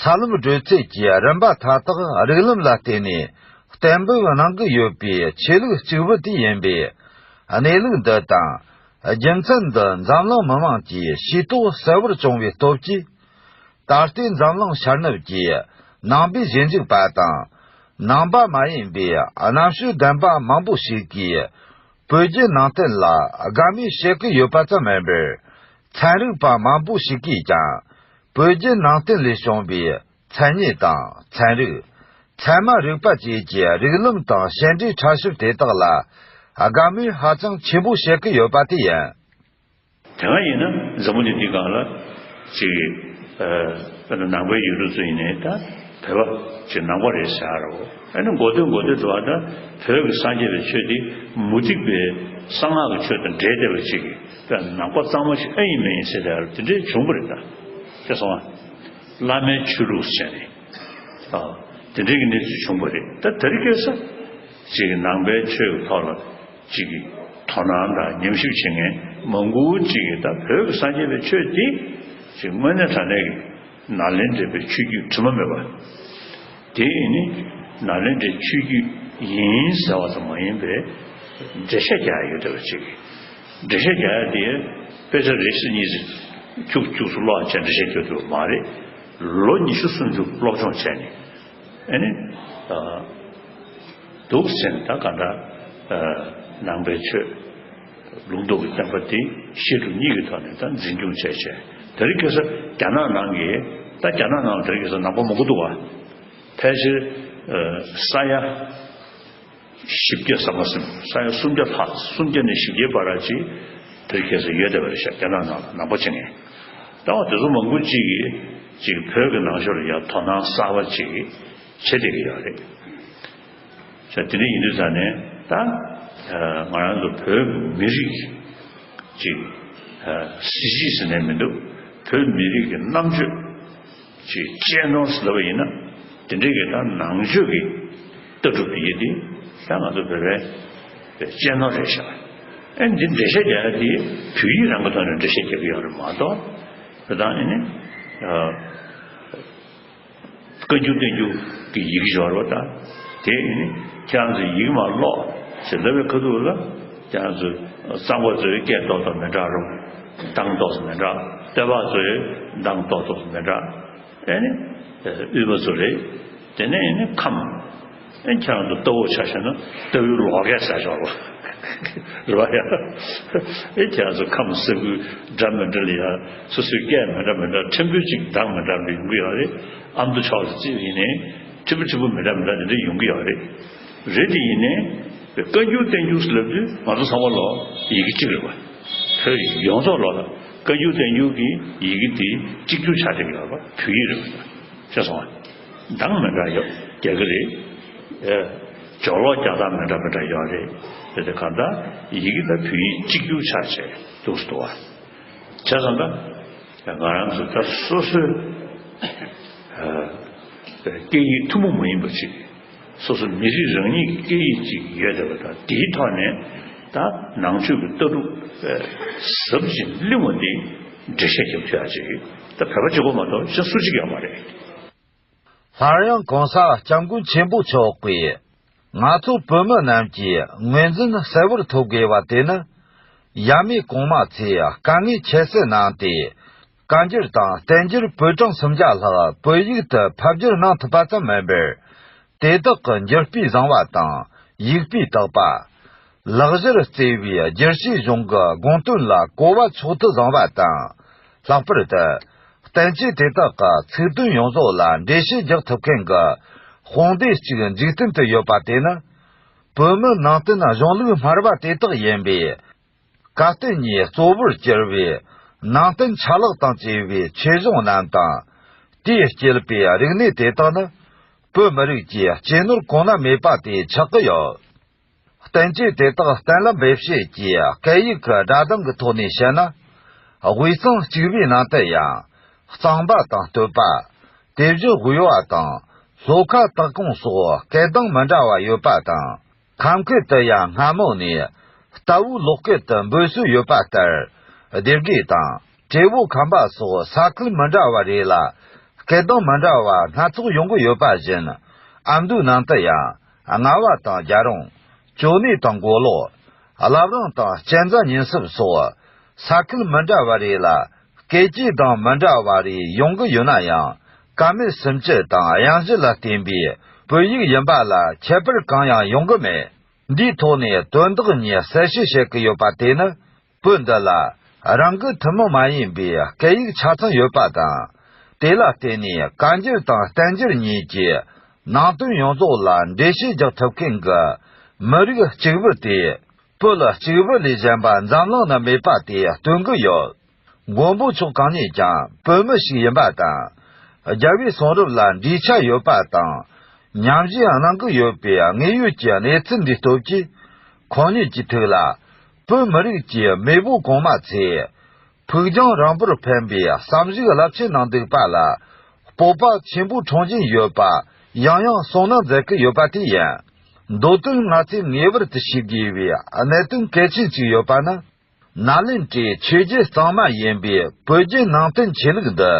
ས་ལམ་བགྲོད་ཚད་ཀྱི་རིམ་པ་མཐའ་དག་རིགས་ལམ་ལ་བརྟེན་ནས་གཏན་འབེབས་གནང་གི་ཡོད་པའི་ཆོས་ལུགས་གཅིག་པུ་དེ་ཡིན་པས། གནས་ལུགས་འདི་དང་། རྒྱུ་མཚན་འདི་འཛམ་གླིང་མི་མང་གིས་ཤེས་རྟོགས་གསལ་བོར་བྱུང་བའི་སྟོབས་ཀྱིས། ད་ལྟའི་འཛམ་གླིང་ཤར་ནུབ་ཀྱི་ནང་པའི་ཞིབ་འཇུག་པ་དང་། ནང་པ་མ་ཡིན་པའི་རྣམ་དཔྱོད་ལྡན་པ་མང་པོ་ཞིག་གིས། བོད་བརྒྱུད་ནང་བསྟན་ལ་དགའ་མོས་བྱེད་ཀྱི་ཡོད་པ་ཙམ་མིན་པར། ཚན་རིག་པ་མང་པོ་ཞིག་གིས་ཀྱང་། བོད་བརྒྱུད་ནང་བསྟན་ལས་བྱུང་བའི་མཚན་ཉིད་དང་ཚན་རིག་ཚད་མ་རིག་པ་བཅས་ཀྱི་རིགས་ལམ་དང་བྱེད་འབྲེལ་ཕྲ་ཞིབ་དེ་དག་ལ་དགའ་མོས་ཧ་ཅང་ཆེན་པོ་བྱེད་ཀྱི་ཡོད་པ་དེ་ཡིན། དེ་སྔ་ཡིན་ན་འཛམ་བུ་གླིང་འདིའི་སྒང་ལ་ཅིག་ཨ་དཔེར་ན་ནང་པའི་ཡུལ་གྲུ་ཚོ་ཡིན་ནའི་ད་བོད་པ་ཅིག་ནང་པ་རེད་ཟེར་ཡ་རེད། ཨ་ནི་འགོ་སྟོད་འགོ་སྟོད་འགྲོ་བ་ད་བོད་ཀྱི་སངས་རྒྱས་པའི་ཆོས་འདི་མུ་སྟེགས་པའི་གསང་སྔགས་ཀྱི་ཆོས་དང་འབྲེལ་བསྡད་པ་ཅིག་གིས་དཔེར་ན་ནང་པ་གཙང་མ་ཞིག་ཨེ་ཡིན་མིན་ཡིན་ཟེར་ཡ་དེ་འདྲའི་བྱུང་བ་རེད། ད་དེ་སོང་ཨ། བླ་མའི་ཆོས་ལུགས་ཟེར་ནས་ཨ་དེ་འདྲའི་གི་གནས་ཚུལ་བྱུང་བ་རེད། ད་དེ་རིང་ཁ་སང་ཅིག་ནང་པའི་ཆོས་ཀྱི་ཐོག་ལ་ཅིག་གི་དོ་སྣང་དང་ཉམས་ཞིབ་བྱེད་མཁན་མང་པོ་ཅིག་གིས་ད་བོད་ཀྱི་སངས་རྒྱས་པའི་ཆོས་འདི་ཅིག་དངོས་གནས་དྲང་གནས་ཀྱི་ནཱ་ལེནྡྲའི་ཆོས་བརྒྱུད་དྲི་མ་མེད་པ། དེ་ནི་ནཱ་ལེནྡྲའི་ཆོས་བརྒྱུད་ཡིན་ཟེར་བ་ཙམ་མ་ཡིན་པའི་འགྲེལ་བཤད་རྒྱག་ཡ་ཡོད་བསྡད་པ་ཅིག་འགྲེལ་བཤད་རྒྱག་ཡ་དེ་དཔེ་ཆ་རེ་ཞིག་གཉིས་ཤིག་ཁྱུག་ཁྱུག་ཙམ་ཀློག་བྱས་འགྲེལ་བཤད་རྒྱག་ཐུབ་པ་མ་རེད། ལོ་ཉི་ཤུ་སུམ་ཅུ་སློབ་སྦྱོང་བྱས་ནས། ཨ་ནི། ཨ། འདུག་ཟེར་ནས་ད་ག་འདྲ། ཨ། ནང་པའི་ཆོས། ལུང་རྟོགས་ཀྱི་བསྟན་པ་འདི་བཤད་སྒྲུབ་གཉིས་ཀྱི་ཐོག་ནས་ད་འཛིན་སྐྱོང་བྱས་བྱས། དེ་རིང་ཁ་སང་རྒྱ་ནག་ནང་གི་ད་རྒྱ་ནག་ནང་ལ་དེ་རིང་ཁ་སང་ནང་པ་མང་པོ་འདུག་བ། ཕལ་ཆེར། ཨ། ས་ཡ། བཞི་བརྒྱ་ཟེར་མ་ཟིན། ས་ཡ་སུམ་བརྒྱ་ལྷག་སུམ་བརྒྱ་ནས་བཞི་བརྒྱའི་བར་ཅིག་དེར་ཁ་སང་ཡོད་བསྡད་པ་རེད་ཤག་རྒྱ་ནག་ནང་ལ་ནང་པ་བྱེད་མཁན། ད་བ་དེ་ཚོ་མང་པོ་ཅིག་གིས་ཅིག་བོད་ཀྱི་ནང་ཆོས་ལ་ཡང་དོ་སྣང་གསར་པ་ཅིག་བྱེད་བསྡད་ཀྱི་ཡོད་རེད། ཤག་དེ་འདྲ་ཡིན་དུས་ཙང་ནས་ད་ང་རང་ཚོ་བོད་མི་རིགས་ཅིག་གཟི་བརྗིད་ཟེར་ནས་མི་འདུག་བོད་མི་རིགས་ཀྱི་རྣམ་དཔྱོད། ཅིག་གཅེས་ནོར་ཟེར་བ་ཡིན་ན། དེ་འདྲའི་གི་ད་ནང་ཆོས་ཀྱི་ལྟ་གྲུབ་དེ་ཡིན་ཏེ། ད་ང་ཚོ་བོད་པའི་གཅེས་ནོར་རེད་ཤག་ཨེ་འདི་འགྲེལ་བཤད་རྒྱག་ཡ་དེ་བོད་ཡིག་རང་གི་ཐོག་ནས་འགྲེལ་བཤད་རྒྱག་གི་ཡོད་རེད་མ་གཏོགས། བོད་དང་ཨེ་ནི། བཀའ་འགྱུར་བསྟན་འགྱུར། གི་ཡི་གེ་ཡོད་རེད་པ། ད་དེ་ཡིན་ནི་ཁྱེད་རང་ཚོས་ཡི་གེ་མར་ཀློག་ཞེས་ལབ་པའི་ཁ་ཐུག་ལ། ཁྱེད་རང་ཚོས་གཙང་པ་ཚོས་སྐད་ཏོག་ཏོག་མི་འདྲ་རུང་། གདངས་ཏོག་ཙམ་མི་འདྲ། སྟོད་པ་ཚོས་གདངས་ཏོག་ཏོག་ཙམ་མི་འདྲ། ཨེ་ནི། དབུས་པ་ཚོ་རེད། དེ་ནས་ཨེ་ནི་ཁམས། ཨེ་ཁྱེད་རང་ཚོ་ལྟ་བུ་ཆ་བཞག་ན་ལྟ་བུའི་ལོག་སྐད་ཟེར་ཆོག་རེད་པ། ཡ། ཨེ་ཁྱེད་རང་ཚོ་ཁམས་ས་ཁུལ་འདྲ་མི་འདྲ་ལ་ཡ། སོ་སོའི་སྐད་མི་འདྲ་མི་འདྲ། ཕྲན་བུ་གཅིག་གདངས་མི་འདྲ་མི་ཡོང་གི་ཡོད་རེད། ཨ་མདོ་ཕྱོགས་སུ་གཅིག་ཡིན་ནའི་ཕྲན་བུ་ཕྲན་བུ་མི་འདྲ་མི་འདྲ་དེ་འདྲ་ཡོང་གི་ཡོད་རེད། རེད་དེ་ཡིན་ནའི་བཀའ་འགྱུར་བསྟན་འགྱུར་ཟེར་ལབ་དུས་ང་ཚོ་ཚང་མ་ལོ་ཡི་གེ་གཅིག་རེད་པ། བོད་ཡོངས་རྫོགས་ལོ་ལ་བཀའ་འགྱུར་བསྟན་འགྱུར་གྱི་ཡི་གེ་དེ་གཅིག་གྱུར་ཆགས་བསྡད་ཀྱི་ཡོད་རེད་པ། བོད་ཡིག་རེད་པ། ཤེས་སོང་ང་། གདངས་མི་འདྲ་ཡོད་རྒྱག་གི་རེད། ཨེ། སྦྱོར་ཀློག་རྒྱག་སྟངས་མི་འདྲ་མི་འདྲ་ཡོད་རེད། དེ་དེ་གང་ལྟར་ཡི་གེ་ལ་བོད་ཡིག་གཅིག་གྱུར་ཆགས་བྱས་འདུག་སེ་འདུག་པ། བྱས་ཙང་ད་ང་རང་ཚོ་ད་སོ་སོའི་ཨ་སྐད་ཡིག་ཐུན་མོང་མ་ཡིན་པ་ཅིག། སོ་སོ་མི་རིགས་རང་ཉིད་ཀྱི་སྐད་ཡིག་ཅིག་ཡོད་བསྡད་པ་དང་། དེའི་ཐོག་ནས་ད་ནང་ཆོས་ཀྱི་ལྟ་གྲུབ་ཟབ་ཅིང་བརླིང་བ་འདི་འགྲེལ་བཤད་རྒྱབ་ཐུབ་ཡག་ཅིག་ད་བོད་པ་གཅིག་པོ་མ་གཏོགས་གཞན་སུ་གཅིག་ཡོད་མ་རེད། སླར་ཡང་གོང་ས་སྐྱབས་མགོན་ཆེན་པོ་མཆོག་གིས་ང་ཚོ་བོད་མི་རྣམས་ཀྱི་ངོས་འཛིན་གསལ་བོར་ཐོབ་དགོས་པ་དེ་ནི། ཡབ་མེས་གོང་མ་ཚོས་དཀའ་ངལ་ཁྱད་བསད་གནང་སྟེ། བཀའ་འགྱུར་དང་བསྟན་འགྱུར་པོད་གྲངས་སུམ་བརྒྱ་ལྷག་བོད་ཡིག་ཏུ་ཕབ་བསྒྱུར་གནང་ཐུབ་པ་ཙམ་མིན་པར། དེ་དག་གི་འགྱུར་སྤུས་བཟང་བ་དང་ཡིག་སྤུས་དག་པ། ལེགས་གཞིར་བརྩེ་བའི་བསྒྱུར་བྱའི་གཞུང་གི་དགོངས་དོན་ལ་གོ་བ་ཕྱོགས་བསྡུས་བཟང་བ་དང་། ལྷག་པར་དུ། བསྟན་བཅོས་དེ་དག་གི་ཚིག་དོན་ཡོངས་རྫོགས་ལ་འགྲེལ་བཤད་རྒྱག་ཐུབ་མཁན་གྱི་དཔུང་སྡེ་གཅིག་འཇིག་རྟེན་དུ་ཡོད་པ་དེ་ནི། བོད་མི་ནང་བསྟན་གཞུང་ལུགས་སྨྲ་བ་དེ་དག་ཡིན་པས། བཀའ་བསྟན་གཉིས་གཙོ་བོར་གྱུར་བའི་ནང་བསྟན་ཆ་ལག་དང་བཅས་པའི་ཆོས་གཞུང་རྣམས་དང་། དེས་སྐྱེད་པའི་རིག་གནས་དེ་དག་ནི། བོད་མི་རིགས་ཀྱི་གཅེས་ནོར་གོང་ན་མེད་པ་དེ་ཆགས་ཀྱི་ཡོད། བསྟན་བཅོས་དེ་དག་གཏན་ལ་འབེབས་བྱེད་ཀྱི་སྐད་ཡིག་གི་སྒྲ་གདངས་ཀྱི་ཐོག་ནས་བཤད་ན། དབུས་གཙང་གཅིག་པའི་ནང་དུ་ཡང་། གཙང་པ་དང་སྟོད་པ། དེ་བཞིན་དབུས་པ་དང་ལྷོ་ཁ་སྟག་གོང་སོགས་སྐད་གདངས་མི་འདྲ་བ་ཡོད་པ་དང་། ཁམས་ཁུལ་དུ་ཡང་སྔ་མོ་ནས་རྟ་བོའི་ལོག་སྐད་དུ་འབོད་སྲོལ་ཡོད་པ་ལྟར། སྡེ་དགེ་དང་ཏྲེ་བོ་ཁམས་པ་སོགས་ས་ཁུལ་མི་འདྲ་བ་རེ་ལ་སྐད་གདངས་མི་འདྲ་བ་སྣ་ཚོགས་ཡོང་གི་ཡོད་པ་བཞིན། ཨ་མདོའི་ནང་དུ་ཡང་རྔ་བ་དང་རྒྱལ་རོང་། ཅོ་ནེ་དང་མགོ་ལོག། བླ་བྲང་དང་གཅན་ཚ་ཉིན་སྲིབ་སོགས་ས་ཁུལ་མི་འདྲ་བ་རེ་ལ་སྐད་ཀྱི་གདངས་མི་འདྲ་བ་རེ་ཡོང་གི་ཡོད་ན་ཡང་། བཀའ་མོལ་སུམ་ཅུ་དང་དབྱངས་བཞི་ལ་བརྟེན་པའི་བོད་ཡིག་ཡིན་པ་ལ་ཁྱད་པར་གང་ཡང་ཡོང་གི་མེད། འདིའི་ཐོག་ནས་དོན་དག་གཉིས་གསལ་བཤད་བྱེད་ཀྱི་ཡོད་པ་དེ་ནི། བོད་འདི་ལ་རང་གི་ཐུན་མོང་མ་ཡིན་པའི་སྐད་ཡིག་ཆ་ཚང་ཡོད་པ་དང་། དེ་ལ་བརྟེན་ནས་བཀའ་འགྱུར་དང་བསྟན་འགྱུར་གཉིས་ཀྱི་ནང་དོན་ཡོངས་རྫོགས་ལ་འགྲེལ་བཤད་རྒྱག་ཐུབ་མཁན་གྱི་མི་རིགས་གཅིག་པུ་དེ། བོད་གཅིག་པུ་ལས་གཞན་པ་འཛམ་གླིང་ན་མེད་པ་དེ་སྟོན་གྱི་ཡོད། མགོན་པོ་མཆོག་གང་ཉིད་ཀྱང་བོད་མི་ཞིག་ཡིན་པ་དང་། རྒྱལ་བའི་གསུང་རབ་ལ་འགྲེལ་ཆ་ཡོད་པ་དང་། ཉམས་ཞིབ་གནང་གི་ཡོད་པའི་དངོས་ཡོད་ཀྱི་གནས་ཚུལ་འདིའི་སྟོབས་ཀྱིས། ཁོང་ཉིད་ཀྱི་ཐུགས་ལ། བོད་མི་རིགས་ཀྱི་མེས་པོ་གོང་མ་ཚོས། ཕུགས་རྒྱང་རིང་པོར་ཕན་པའི་བསམ་གཞིག་རླབས་ཆེན་གནང་འདུག་པ་ལ། སྤོབས་པ་ཆེན་པོ་འཁྲུངས་བཞིན་ཡོད་པ་ཡང་ཡང་གསུངས་གནང་མཛད་ཀྱི་ཡོད་པ་དེ་ཡིན། མདོ་དོན་ང་ཚོས་ངེས་པར་དུ་ཤེས་དགོས་པའི་གནད་དོན་གལ་ཆེན་ཞིག་ཡོད་པ་ནི། ནཱ་ལེནྡྲའི་ཆོས་བརྒྱུད་གཙང་མ་ཡིན་པའི་བོད་བརྒྱུད་ནང་བསྟན་ཆོས་ལུགས་འདི།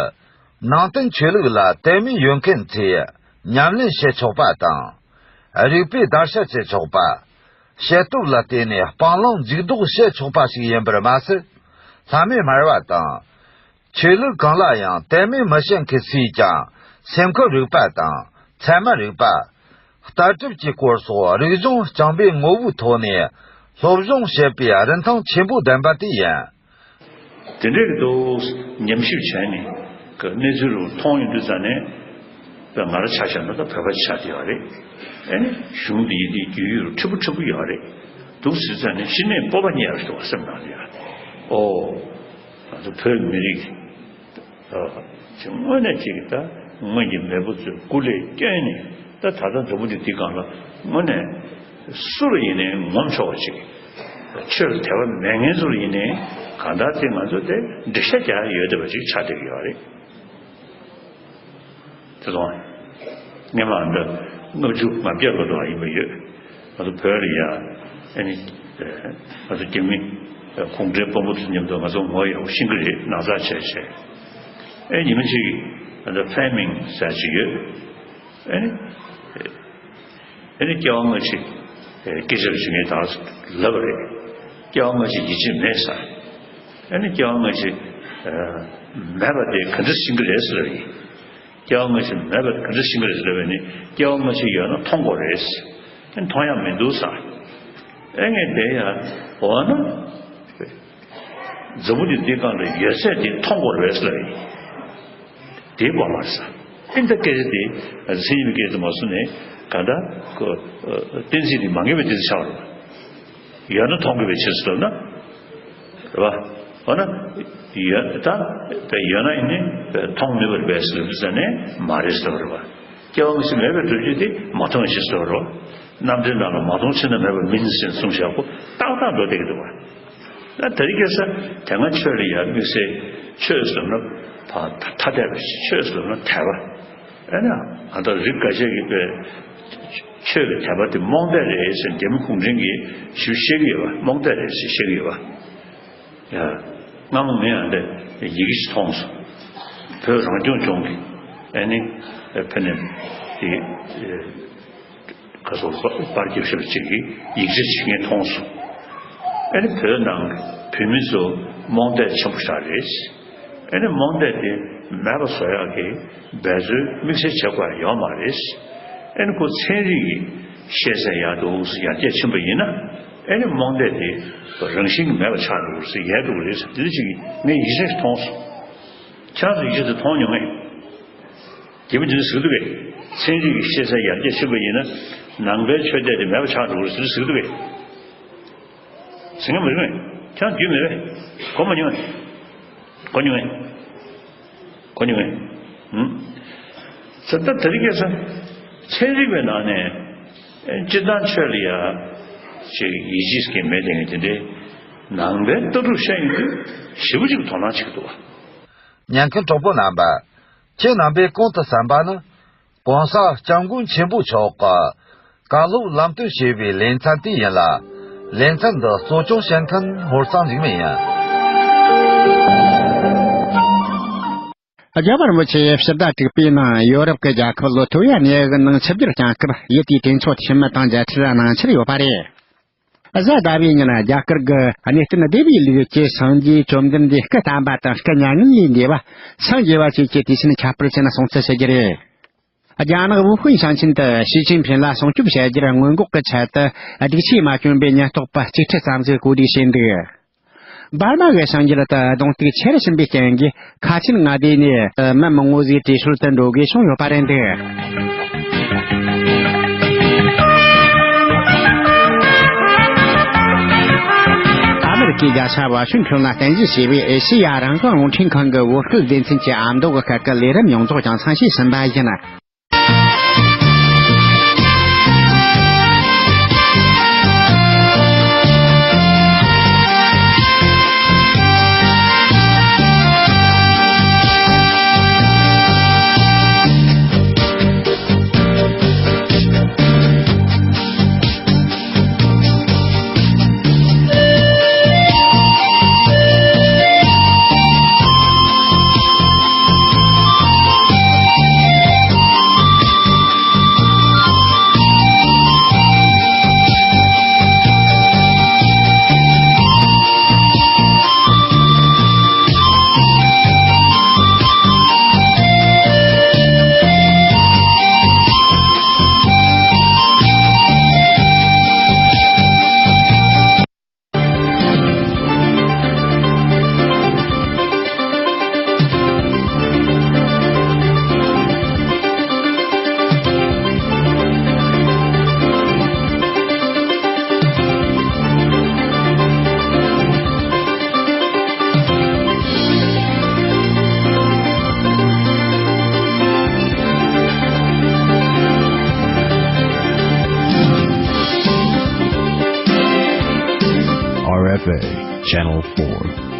ནང་བསྟན་ཆོས་ལུགས་ལ་དད་མོས་ཡོད་མཁན་ཚོས་ཉམས་ལེན་བྱེད་ཆོག་པ་དང་། རིག་པས་བརྡར་ཤ་བྱེད་ཆོག་པ། བྱེད་སྟོབས་ལ་བརྟེན་ནས་སྤང་བླང་འཇུག་ལྡོག་བྱེད་ཆོག་པ་ཞིག་ཡིན་པར་མ་ཟད། ལྷ་མོས་སྨྲ་བ་དང་། ཆོས་ལུགས་གང་ལ་ཡང་དད་མོས་མི་བྱེད་མཁན་སུས་ཀྱང་སེམས་ཁམས་རིག་པ་དང་ཚད་མ་རིག་པ། ལྟ་གྲུབ་ཀྱི་སྐོར་སོགས་རིག་གཞུང་རྐྱང་པའི་ངོ་བོའི་ཐོག་ནས་སློབ་སྦྱོང་བྱེད་པའི་རིན་ཐང་ཆེན་པོ་ལྡན་པ་དེ་ཡིན། དེ་འདྲའི་འདུག་ཉམས་ཞིབ་བྱས་ནས་གི་གནས་ཚུལ་རུ་མཐོང་ཡོང་དུས་ཙང་ནས། དཔེ་ང་རང་ཆ་བཞག་ན་ད་བོད་པ་ཆགས་བསྡད་ཡོད་རེད། ཨ་ནི་གཞུང་འདི་ཡི་དེའི་རྒྱུས་ཡོད་ཕྲུ་གུ་ཕྲུ་གུ་ཡོད་རེད། འདུག་ཟེར་ཙང་ནས་གཞི་ནས་སྤོབས་པ་རྙེད་ཡག་འདུག་སེམས་ནང་ལ་ཡ། ཨོ། ང་ཚོ་བོད་མི་རིགས། ཨ། ཅིག་དངོས་གནས་ཅིག་ད་སྔོན་གྱི་མེས་པོ་ཚོས་སྐུ་ལས་བསྐྱོན་ནས་ད་ད་ལྟ་འཛམ་བུ་གླིང་འདི་སྒང་ལ་དངོས་གནས་སུ་ལ་ཡིན་ནའི་ངོམ་ཆོག་པ་ཅིག། ཆོས་ལ་དད་པ་མེད་མཁན་ཚོ་ལ་ཡིན་ནའི་གང་ལྟར་དེ་ང་ཚོ་དེ་འགྲེལ་བཤད་རྒྱག་ཡ་ཡོད་བསྡད་པ་ཅིག་ཆགས་བསྡད་ཀྱི་ཡོད་རེད། དེ་སོང་། སྔོན་མ་འདི་ལྔ་བཅུ་ང་བརྒྱད་ལོ་དུ་ཡིན་པ་ཡོད། ང་ཚོ་བོད་ལ་ཡ། ཨ་ནི། ང་ཚོ་རྒྱ་མི་གུང་ཁྲན་དཔོན་པོ་ཚོ་མཉམ་དུ་ང་ཚོ་ངོ་ཡག་པོ་ཤེས་ཀྱི་རེད། ན་ཚ་བྱས་བྱས། ཨེ་ཉི་མ་གཅིག་ང་ཚོ་ཕེ་མིང་ཟེར་ཅིག་ཡོད། ཨེ་ནི། ཨ་ནི་སྐྱེ་བ་སྔ་ཕྱི་སྐད་ཆ་རེ་ཞུ་ངེས་ད་ལབ་པ་རེད། སྐྱེ་བ་སྔ་ཕྱི་ཡིད་ཆེས་མེད་ས། ཨ་ནི་སྐྱེ་བ་སྔ་ཕྱི་མེད་པ་དེ་ག་འདྲ་ཤེས་ཀྱི་རེད་ཟེར་བ་ཡིན། སྐྱེ་བ་སྔ་ཕྱི་མེད་པ་དེ་ག་འདྲ་ཤེས་ཀྱི་རེད་ཟེར་བ་ནི་སྐྱེ་བ་སྔ་ཕྱི་ཡོད་ན་མཐོང་དགོས་རེད། ཨ་ནི་མཐོང་ཡག་མི་འདུག་ས། ཨེ་ངས་དེ་ཡང་འོ་ན། འཛམ་བུ་གླིང་འདི་སྒང་ལ་ཡོད་ཚད་དེ་མཐོང་དགོས་རེད་ཟེར་བ་ཡིན། དེའི་དབང་མ་རེད་ས། ཨིན་ད་སྐད་ཆ་དེ་མཚན་ཉིད་ཀྱི་སྐད་དུ་མ་སོང་ནས་ག་འདྲ་ཁོ་གཏན་ཚིགས་དེ་མ་ངེས་པའི་གཏན་ཚིགས་ཆགས་རེད། ཡོད་ན་མཐོང་དགོས་པའི་ཕྱིར་ཟེར་ན། རེད་བ། འོ་ན། ཡོད་ད། དཔེ་ཡོད་ན་ཡིན་ནི་དཔེ་མཐོང་ནུས་པ་རེད་པས་ཟེར་ཟེར་ནས་མ་རེད་ཟེར་བ་རེད་བ། སྐྱེ་བ་སྔ་ཕྱི་མེད་པའི་སྒྲུབ་བྱེད་དེ་མ་མཐོང་ཞེས་ཟེར་བ་རེད་བ། རྣམ་འགྲེལ་ནང་ལ་མ་མཐོང་ཕྱིར་ན་མེད་པ་མིན་ཟེར་གསུངས་བཞག་གོ། ཏག་ཏག་འགྲོ་བསྡད་ཀྱི་འདུག་བ། ད་དེ་རིང་ཁ་སང་དེ་སྔ་ཆོས་ལ་ཡང་དམིགས་བསལ་ཆོས་ཟེར་ན་ཕ་ཐ་དད་པ་ཞིག་ཆོས་ཟེར་ན་དད་པ། ཨེ་ན་ཨ་ད་རིགས་འགའ་ཤས་ཀྱིས་པའི་ཆོས་ཀྱི་དད་པ་དེ་རྨོངས་དད་རེད་ཟེར་འདེམས་ཁུངས་འདྲེན་གྱིས་ཞུ་བཤད་ཀྱི་ཡོད་པ། རྨོངས་དད་རེད་ཟེར་བཤད་ཀྱི་ཡོད་པ། ཡ། སྔ་མོ་ངས་ཨ་འདྲ་ཡི་གེ་ཞིག་མཐོང་སོང་། བོད་རང་སྐྱོང་ལྗོངས་ཀྱི་ཨེ་ནི་ཕ་ནས་དེ། ཁ་སོགས་པར་རྒྱབ་ཤར་གཅིག་གིས་ཡིག་ཆ་ཅིག་ངས་མཐོང་སོང་། ཨ་ནི་བོད་ནང་བོད་མི་ཚོ་རྨོངས་དད་ཆེན་པོ་ཞིག་རེད། ཨ་ནི་རྨོངས་དད་དེ་མེད་པ་བཟོ་ཡག་གི་འབད་རྩོལ་དམིགས་བསལ་བྱེད་དགོས་ཡ་ཡོད་མ་རེད། ཨ་ནི་ཁོ་ཚན་རིག་གི་ཤེས་ཚད་ཡར་འདུག་ཡར་རྒྱས་ཕྱིན་པ་ཡིན་ན་ཨ་ནི་རྨོངས་དད་དེ་རང་བཞིན་གྱིས་མེད་པ་ཆགས་འགྲོ་གི་རེད་ཟེར་ཡལ་འགྲོ་གི་རེད་ཟེར་དེ་འདྲ་ཅིག་ངས་ཡིག་ཆ་ཞིག་མཐོང་སོང་། ཁྱེད་རང་ཚོ་ཡིག་ཆ་དེ་མཐོང་མྱོང་ངས། རྒྱལ་པོ་འདི་འདྲ་ཟེར་གི་འདུག་གས། ཚན་རིག་གི་ཤེས་ཚད་ཡར་རྒྱས་ཕྱིན་པ་ཡིན་ན་ནང་པའི་ཆོས་དད་དེ་མེད་པ་ཆགས་འགྲོ་གི་རེད་ཟེར་གི་འདུག་གས། ཟེར་མཁན་མ་རེད་པས། ཁྱེད་རང་རྒྱུས་མེད་པས། གོ་མ་མྱོང་ངས། གོ་མྱོང་ངས། གོ་མྱོང་ངས། ཧུམ། ད་ལྟ་དེ་རིང་ཁ་སང་ཚན་རིག་པའི་ནང་ནས་སྤྱིར་བཏང་ཆོས་ལ་ཡ་ཅིག་ཡིད་ཆེས་ཀྱི་མེད་དེ་ངས་དེ་འདྲའི་ནང་པའི་ལྟ་གྲུབ་བཤད་ཡོང་དུས་ཞེ་པོ་ཅིག་དོ་སྣང་བྱེད་ཀྱི་འདུག་བ། ཉན་མཁན་གྲོགས་པོ་རྣམ་པ། ཁྱེད་རྣམ་པས་གོང་དུ་གསན་པ་ནི། ༸གོང་ས་༸སྐྱབས་མགོན་ཆེན་པོ་མཆོག་གིས་བཀའ་སློབ་ལམ་སྟོན་ཞེས་པའི་ལེ་ཚན་དེ་ཡིན་ལ། ལེ་ཚན་འདི་གཙོ་སྐྱོང་བྱེད་མཁན་ཧོར་གཙང་འཇིགས་མེད་ཡིན། རྒྱལ་བ་རིན་པོ་ཆེ་ཕྱི་ཟླ་དྲུག་པའི་ནང་ཡོ་རོབ་ཀྱི་རྒྱལ་ཁབ་ལི་ཐུ་ཝེ་ནི་ཡའི་ནང་ཆིབས་བསྒྱུར་བསྐྱངས་སྐབས་ཡུལ་དེའི་གྲོས་ཚོགས་འཐུས་མི་དང་མཇལ་འཕྲད་གནང་འཆར་ཡོད་པ་རེད། གཟའ་ཟླ་བའི་ཉིན་རྒྱ་གར་གྱི་གནས་བརྟན་སྡེ་བའི་ལུགས་ཀྱི་སངས་རྒྱས་བཅོམ་ལྡན་འདས་སྐུ་བལྟམས་པ་དང་སྐུ་མྱ་ངན་ལས་འདས་པ་སངས་རྒྱས་པ་བཅས་ཀྱི་དུས་ཆེན་ཁྱད་པར་ཅན་སྲུང་བརྩི་ཞུ་རྒྱུ་རེད། རྒྱ་ནག་ཝུ་ཧུན་ཞིང་ཆེན་དུ་ཞི་ཅིན་ཕིན་ལ་སྲུང་སྐྱོབ་བྱ་རྒྱུར་སྔོན་འགོག་གི་ཆེད་དུ་སྒྲིག་ཆས་མ་བསྐྱོན་པའི་ཉེན་རྟོག་པ་གཅིག་ཁྲི་ཙམ་ཞིག་བཀོད་སྒྲིག་བྱས་འདུག་འབར་མ་གི་ཞིང་ཆེན་དུ་གདོང་ཐིག་ཆེ་རུ་ཕྱིན་པའི་རྐྱེན་གྱིས་ཁ་ཆེན་མངའ་སྡེ་ནས་མི་མང་བོ་ཟིག་བྲོས་བྱོལ་དུ་འགྲོ་དགོས་བྱུང་ཡོད་པ་རེད་འདུག་ཨ་མེ་རི་ཀའི་རྒྱལ་ས་ཝ་ཤིང་ཊོན་ལ་རྟེན་གཞི་བྱས་པའི་ཨེ་ཤེ་ཡ་རང་དབང་རླུང་འཕྲིན་ཁང་གི་བོད་སྐད་སྡེ་ཚན་གྱི་ཨ་མདོ་གི་ཁུལ་གྱི་ལས་རིམ་ཡོངས་རྫོགས་ཀྱང་གསན་བཤད་ཟིན་པ་ཡིན། R F A Channel four.